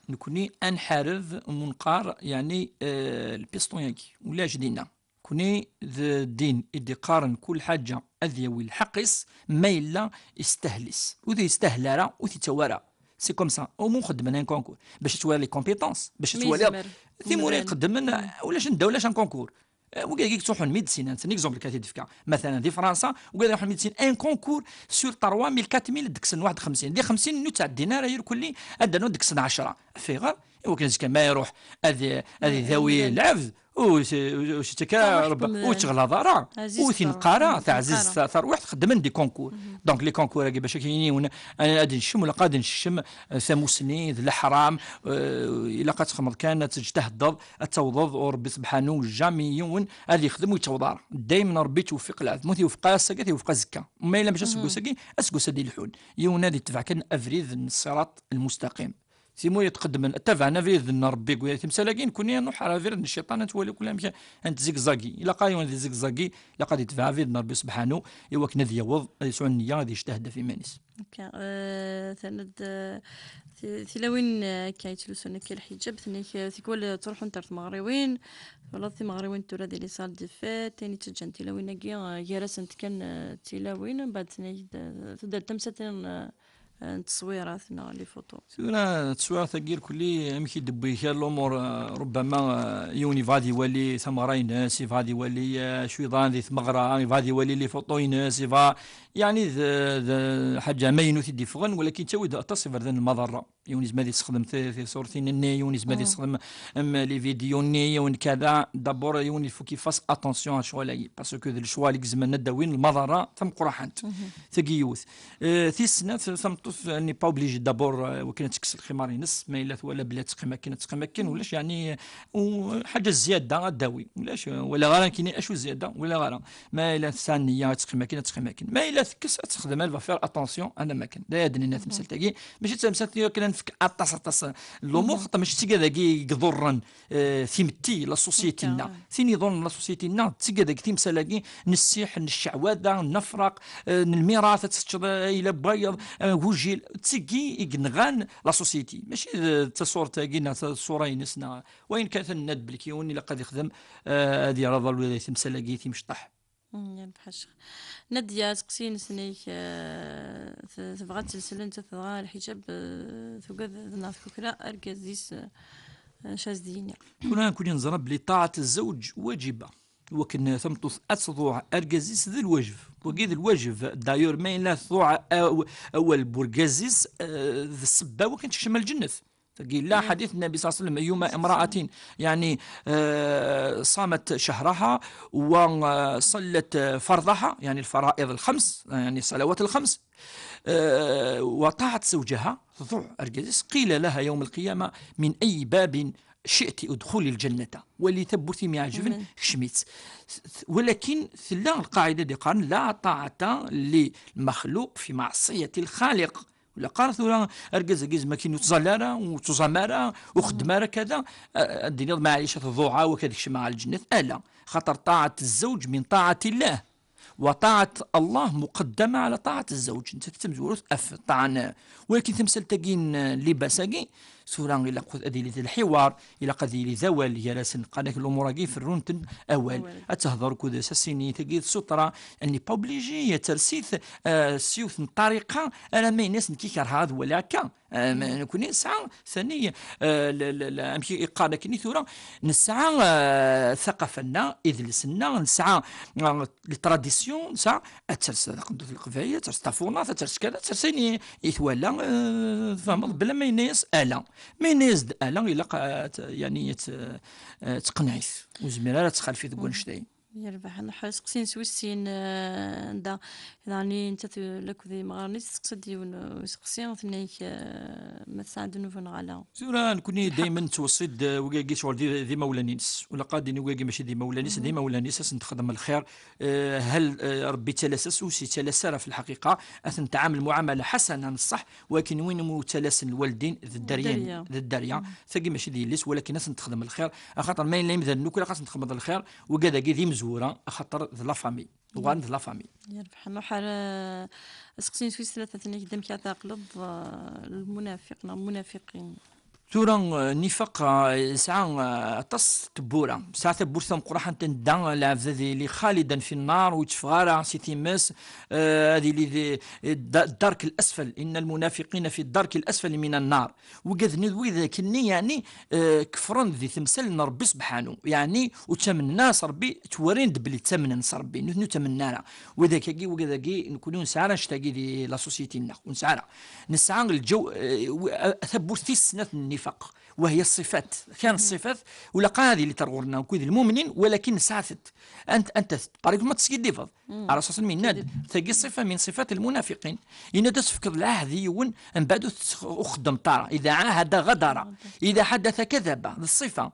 Nekkni ad nḥareb u neqqar, yeɛni, eh, lpisṭun-agi, ulac dinna. Nekkni d ddin i d-iqqaren kul ḥaǧa ad yawi lḥeqq-is, ma yella yestahel-is. Ur yestahel ara, ur t-yettawi ara. C'est comme ça. Au moins xeddmen un concours. Bac ad twaliḍ les compétences, bac ad twaliḍ timura iqeddmen, ulac anda ulac un concours. Eh, wigi yettruḥun médecine, c'est un exemple kan i d-fkeɣ. Mathalan, di Fransa, wigi iruḥun médecine, un concours sur trois mille, quatre mille, ddeksen waḥed xemsin. Di xemsin ur ttɛeddin ara irkelli, ad d-rnun ddeksen ɛecra. Ɣef ayɣer? Iwakken azekka ma iruḥ ad, ad idawi lɛebd, ur s-, ur s-ittak ara Rebbi, ur yettɣlaḍ ara, ur t-ineqq ara, taɛzizt ta-, tarwiḥt, xeddmen di concours. Donc les concours-agi bac akken yiwen ad, ad nencem, ilaq ad nencem, eh, tamussni d leḥram, eh, ilaq ad txedmeḍ kan, ad teǧtehdeḍ, ad tawḍeḍ, u Rebbi subḥanu, jamais yiwen ad yexdem ur yettaweḍ ara. Daymen Rebbi yettweffiq lɛebd, ma ur t-iweffiq ara ass-agi, ad t-iweffiq azekka. Ma yella mačči aseggas-agi, aseggas ad yelḥun. Yiwen ad itbeɛ kan abrid n ṣṣirat lmustaqim. Timura iqeddmen, ttabaɛen abrid n Rebbi deg timsal-agi, nekkni ad nruḥ ar abrid n cciṭan, ad nwali kul amek ad netzigzagi. Ilaq-aɣ yiwen ad izigzagi, ilaq ad itbeɛ abrid n Rebbi subḥanu, iwakken ad yaweḍ, ad yesɛu nniya, ad yejtahd ɣef yiman-is. Ok, eh, terna-d, eh, ti-, tilawin, eh, akka yettlusun akka lḥiǧab, tenna-k, eh, tikwal, eh, ttruḥunt ar tmeɣriwin, twalaḍ timeɣriwin tura di les salles de fête, ayen yettaǧǧan tilawin-agi, eh, gar-asent kan, eh, tilawin, mbeɛd tenna-k, eh, tedder tamsalt-nni, eh, n tteswirat neɣ les photos. Tura tteswirat-agi irkelli amek i d-tewwi kra lumuṛ, eh, rubbama, eh, yiwen yebɣa ad iwali tameɣra-ines, yebɣa ad iwali, eh, acu yeḍran di tmeɣra, yebɣa ad iwali les photos-ines, yebɣa, yeɛni d, d lḥaǧa amaynut i d-iffɣen, walakin yettawi-d aṭas iberdan n lmaḍerra. Yiwen yezmer ad yessexdem ti-, tiṣurtin-nni, yiwen yezmer ad yessexdem, em, les vidéos-nni, yiwen kada. D'abord, yiwen il faut qu'il fasse attention à ccɣel-agi, parce que d lecɣal i izemren ad d-awin lmaḍerra tameqqraḥant. Tagi yiwet. Eh, tis snat, tameṭṭut, eh, n'est pas obligé d'abord, eh, wakken ad tekkes lximar-ines, ma yella twala belli ad teqqim akken, ad teqqim akken, ulac, yeɛni, eh, u-, ḥaǧa zzyada ad d-tawi, ulac, eh, walaɣ ara nekkini acu zzyada, walaɣ ara. Ma yella tesɛa nniya ad teqqim akken, ad teqqim akken. Ma yella tekkes, ad texdem, elle va faire attention, ad am akken. D aya d-nenna temsalt-agi, mačči d tamsalt i wakken ad nefk aṭas, aṭas n lumuṛ, xaṭer mačči d tigad-agi i iḍurren, eh, timetti, la société-nneɣ. Tin iḍurren la société-nneɣ, d tigad-agi, timsal-agi, n ssiḥ, n cceɛwada, n lefraq, eh, n lmirat, ad teččeḍ, eh, ayla n wayeḍ, eh, agujil, d tigi i yenɣan la société. Mačči d, d taṣurt-agi neɣ d ṣṣura-ines neɣ wayen kan, tenna-d belli yiwen ilaq ad ixdem, eh, ad yerr aḍal di temsal-agi timecṭaḥ. Mm, ya Rebḥa Ccix. Nadia, aseqsi-ines-nni-k, eh, t-, tebɣa ad telsel netta, tebɣa lḥiǧab, eh, tugad neɣ tkukra argaz-is, eh, acu as-d-yini? Tura nekkni neẓra belli ṭaɛat zzewǧ waǧiba. Wakken tameṭṭut ad tḍuɛ argaz-is d lwajeb. Wagi d lwajeb. D'ailleurs, ma yella tḍuɛ aw-, awal n urgaz-is, eh, d ssebba wakken tekcem lǧennet. Tagi yella ḥadit Nnabi صلى الله عليه وسلم: أيما امرأة، يعني، آه، صامت شهرها وصلت فرضها، يعني الفرائض الخمس، يعني الصلوات الخمس، آه، وطاعت زوجها، تضع أرجلس، قيل لها يوم القيامة: من أي باب شئت ادخلي الجنة، ولي تبرتي مع جبن شميت. ولكن لا، القاعدة دي قال: لا طاعة لمخلوق في معصية الخالق. ولا قال ثورة أرجز أرجز ما كاين، وتزال لا، وتزال ما لا، وخدم لا كذا، آه، الدنيا ما عليش تضوعها وكذا شي مع الجنة. ألا خاطر طاعة الزوج من طاعة الله، وطاعة الله مقدمة على طاعة الزوج. أنت تتمزوروث أف طعنا. ولكن تمثل تاكين لباساكي، Tura ilaq ad yili d lḥiwar, ilaq ad yili d awal gar-asen. Qqaren-ak lumuṛ-agi ferrun-ten awal. Ad tehder akked-s, ad s-tini tagi d ssutra, elle n'est pas obligée ad ters-it, eh, s yiwet n ṭṭariqa, alamma yenna-as nekk i kerheɣ ad waliɣ akka. Eh, ma nekkni nesɛa, sani, eh, la, la, la, amek i qqaren akken i tura, nesɛa, eh, ttaqafa-nneɣ, idles-nneɣ, nesɛa, eh, les traditions, nesɛa, ad ters taqendurt n Leqbayel, ad ters tafunart, ad ters kada, ad ters ayen i, i twala, eh, tfehmeḍ, bla ma yenna-yas ala. Ma yenna-yas-d ala, ilaq, eh, t-, yani, t-, eh, teqneɛ-it. Ur zmir ara ad txalef-it deg wannect-ayi. Yerbeḥ, nruḥ seqsin s wis sin, eh, anda, yeɛni, nettat, eh, lakk d imɣaren-is, testeqsa-d yiwen, eh, useqsi, tenna-ak, eh, ma tesɛa ddnub neɣ ala. Tura, nekkni daymen nettweṣṣi-d, eh, wigagi ccɣel d, d imawlan-ines. Ur ilaq ad d-nini wigagi mačči d imawlan-is, d imawlan-is, ad sen-texdem lxir. Eh, hal, eh, Rebbi yettalas-as, ur s-yettalas ara fi lḥaqiqa, ad ten-tɛamel muɛamala ḥasana n ṣṣeḥ, walakin win umi ttalasen lwaldin, d dderya, d dderya. Tagi mačči d yelli-s, walakin ad sen-texdem lxir, axaṭer ma yella imdanen akk ilaq ad sen-texdmeḍ lxir, wigad-agi d imezwura, axaṭer d la famille. Uɣalen d la famille. Yerbeḥ, nruḥ ar, eh, aseqsi n wis tlata, tenna-ak-d amek ara tɛeqleḍ, eh, lmunafiq neɣ lmunafiqin. Tura, eh, nnifaq, eh, yesɛa, eh, aṭas n tewwura. Yesɛa tawwurt tameqqrant anda lɛebd ad yili xalidan fi nnar, ur yetteffeɣ ara si times, eh, ad yili di, eh, da-, ddark l-asfal, inna lmunafiqina fi ddark l-asfal mina nnar. Wigad-nni d wid akken-nni, yeɛni, eh, kefren di temsal n Rebbi sebḥanu, yeɛni ur ttamnen ara s Rebbi, ttwerrin-d belli ttamnen s Rebbi, nutni ur ttamnen ara. Wid akkagi, wigad-agi, nekkni ur nesɛi ara annect-agi di la société-nneɣ, ur nesɛi ara. Nesɛa lǧew, eh, w-, eh, tawwurt tis snat n nnifaq, وهي الصفات. Kra n ṣṣifat, ur ilaq ara ad ilint ar ɣur-neɣ, nekkni d lmumnin, walakin nesɛa-tent. Ant-, anta-tent? Par exemple, ma teskiddibeḍ. Ṛṛasul yenna-d, tagi ṣṣifa min ṣifat lmunafiqin. Yenna-d, ad tefkeḍ lɛahd i yiwen, mbeɛd ur t-, ur txeddmeḍ ara. إذا عاهد غدر، إذا حدث كذب, d ṣṣifa.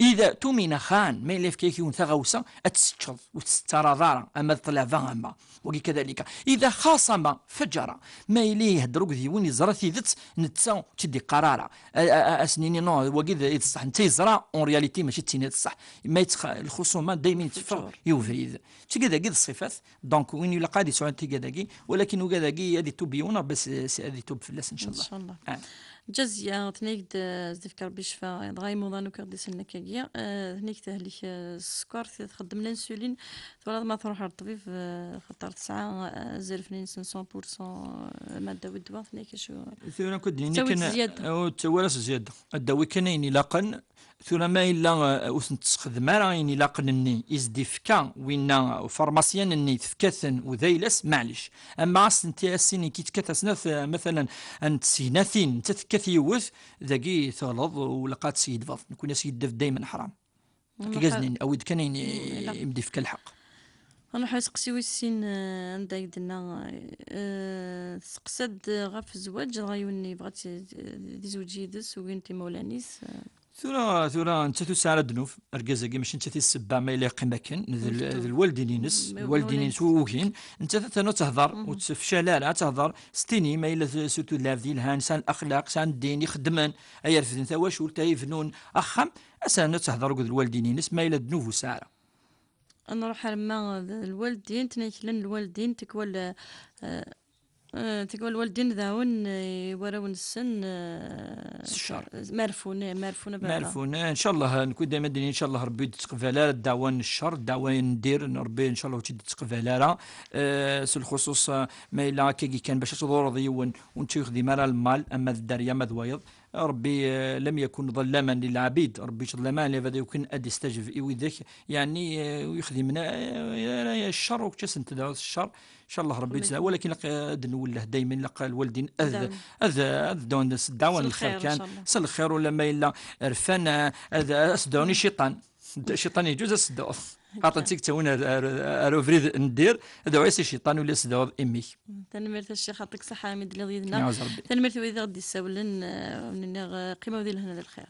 إذا اؤتمن خان, ma yella yefka-ak yiwen taɣawsa, ad tt-teččeḍ, ur tt-tettaraḍ ara, ama d ṭṭlaba, ama. Wagi kadalika. إذا خاصم فجر, ma yella ihedder akked yiwen, yeẓra tidet, netta ur tt-id-iqqar ara. A, a, a, ad s-nini, non, wagi d, d ṣṣeḥ, netta yeẓra, en réalité, mačči d tin i d ṣṣeḥ. Ma yettxa-, lxusuma daymen yetteffeɣ i ubrid. Tigad-agi d ṣṣifat, donc win ilaq ad yesɛu tigad-agi, walakin ugad-agi ad itub yiwen, Rebbi s-, s-, ad itub fell-as, ncallah. Ncallah. Ah. Ǧaziya, tenna-ak-d, eh, ad s-d-ifk Rebbi ccfa, dɣa imuḍan akk i ɣ-d-isellen akkagi, eh, tenna-ak tehlek, eh, s sskeṛ, t-, txeddem l'insuline, twalaḍ ma tṛuḥ ar ṭṭbib, eh, xaṭer tesɛa, eh, azref n cent pour cent, eh, madda wi ddwa, tenna-ak acu? Tura akk ad d-nini kan, ur ttawi ara s zzyada. Ad d-tawi kan ayen ilaqen, Tura ma yella, eh, ur tent-tessexdem ara ayen ilaqen-nni i s-d-ifka winna ufarmasyan-nni, tefka-ten u d ayla-s, maɛlic. Ama as-tent-, as-tini ki tekkat asnat, eh, matalan, n tsegnatin, netta tekkat yiwet, dagi teɣleḍ, u ilaq ad tesgeddbeḍ. Nekkni asegeddeb daymen ḥram. Akka i as-d-nini, awi-d kan ayen i, i m-d-ifka lḥeqq. Ad nruḥ aseqsi wis sin, eh, anda i d-tenna, eh, testeqsa-d ɣef zzwaǧ, dɣa yiwen yebɣa ad t-, ad izweǧ yid-s, ugin-t imawlan-is, eh. Tura, tura, nettat ur tesɛi ara ddnub, argaz-agi, mačči nettat i d ssebba ma yella yeqqim akken, d l-, d lwaldin-ines, lwaldin-ines ugin, nettat ad ternu ad tehder, ur tefcal ara, ad tehder, s tini, ma yella t-, surtout d lɛebd yelhan, sɛan laxlaq, sɛan ddin, ixeddmen, ay irefden tawacult, ay ibnun axxam, ad ternu ad tehder akked lwaldin-ines, ma yella ddnub ur tesɛi ara. Ad nruḥ arma d lwaldin, ttnaklen lwaldin, tikwal, eh, eh, tikwal lwaldin dawen, eh, i warraw-nsen, eh, s ccer. Ma rfun, eh, ma rfun a baba. Ma rfun, eh, ncallah, nekkni dayma d-nini, ncallah, Rebbi ur d-yettqbal ara ddeɛwa n ccer, ddeɛwa n dir, n Rebbi, ncallah, ur tt-id-yettqbal ara. Eh, s lxuṣuṣ, eh, ma yella akkagi kan bac ad tḍureḍ yiwen, ur netta yexdim ara lmal, ama d dderya, ama d wayeḍ. Rebbi, eh, لم يكن ظلاما للعبيد. Rebbi ur yettḍellim ara lɛibad, akken ad d-yestajeb i widak, yeɛni, eh, ur yexdimen ara, ara ccer, ur kečč ad sen-tedɛuḍ s ccer. Ncallah Rebbi yettdaɛa, walakin ilaq, eh, ad nwelleh daymen, ilaq lwaldin ad, ad, ad dɛun s ddeɛwa n lxir kan, s lxir, ulamma yella rfan, eh, ad, ad s-dɛun i cciṭan. Cciṭan yeǧǧuz ad s-dɛuḍ. Xaṭer d tikkelt-agi ar, ar, ar ubrid n dir, ad dɛuɣ-as i cciṭan, ula s-dɛuḍ i mmi-k. Tanemmirt a Ccix, yeɛṭik ṣṣeḥḥa imi d-telliḍ yid-neɣ. Yaɛuz Rebbi. Tanemmirt i wid i ɣ-d-yessawlen, eh, nniɣ, eh, qqimew di lehna d lxir.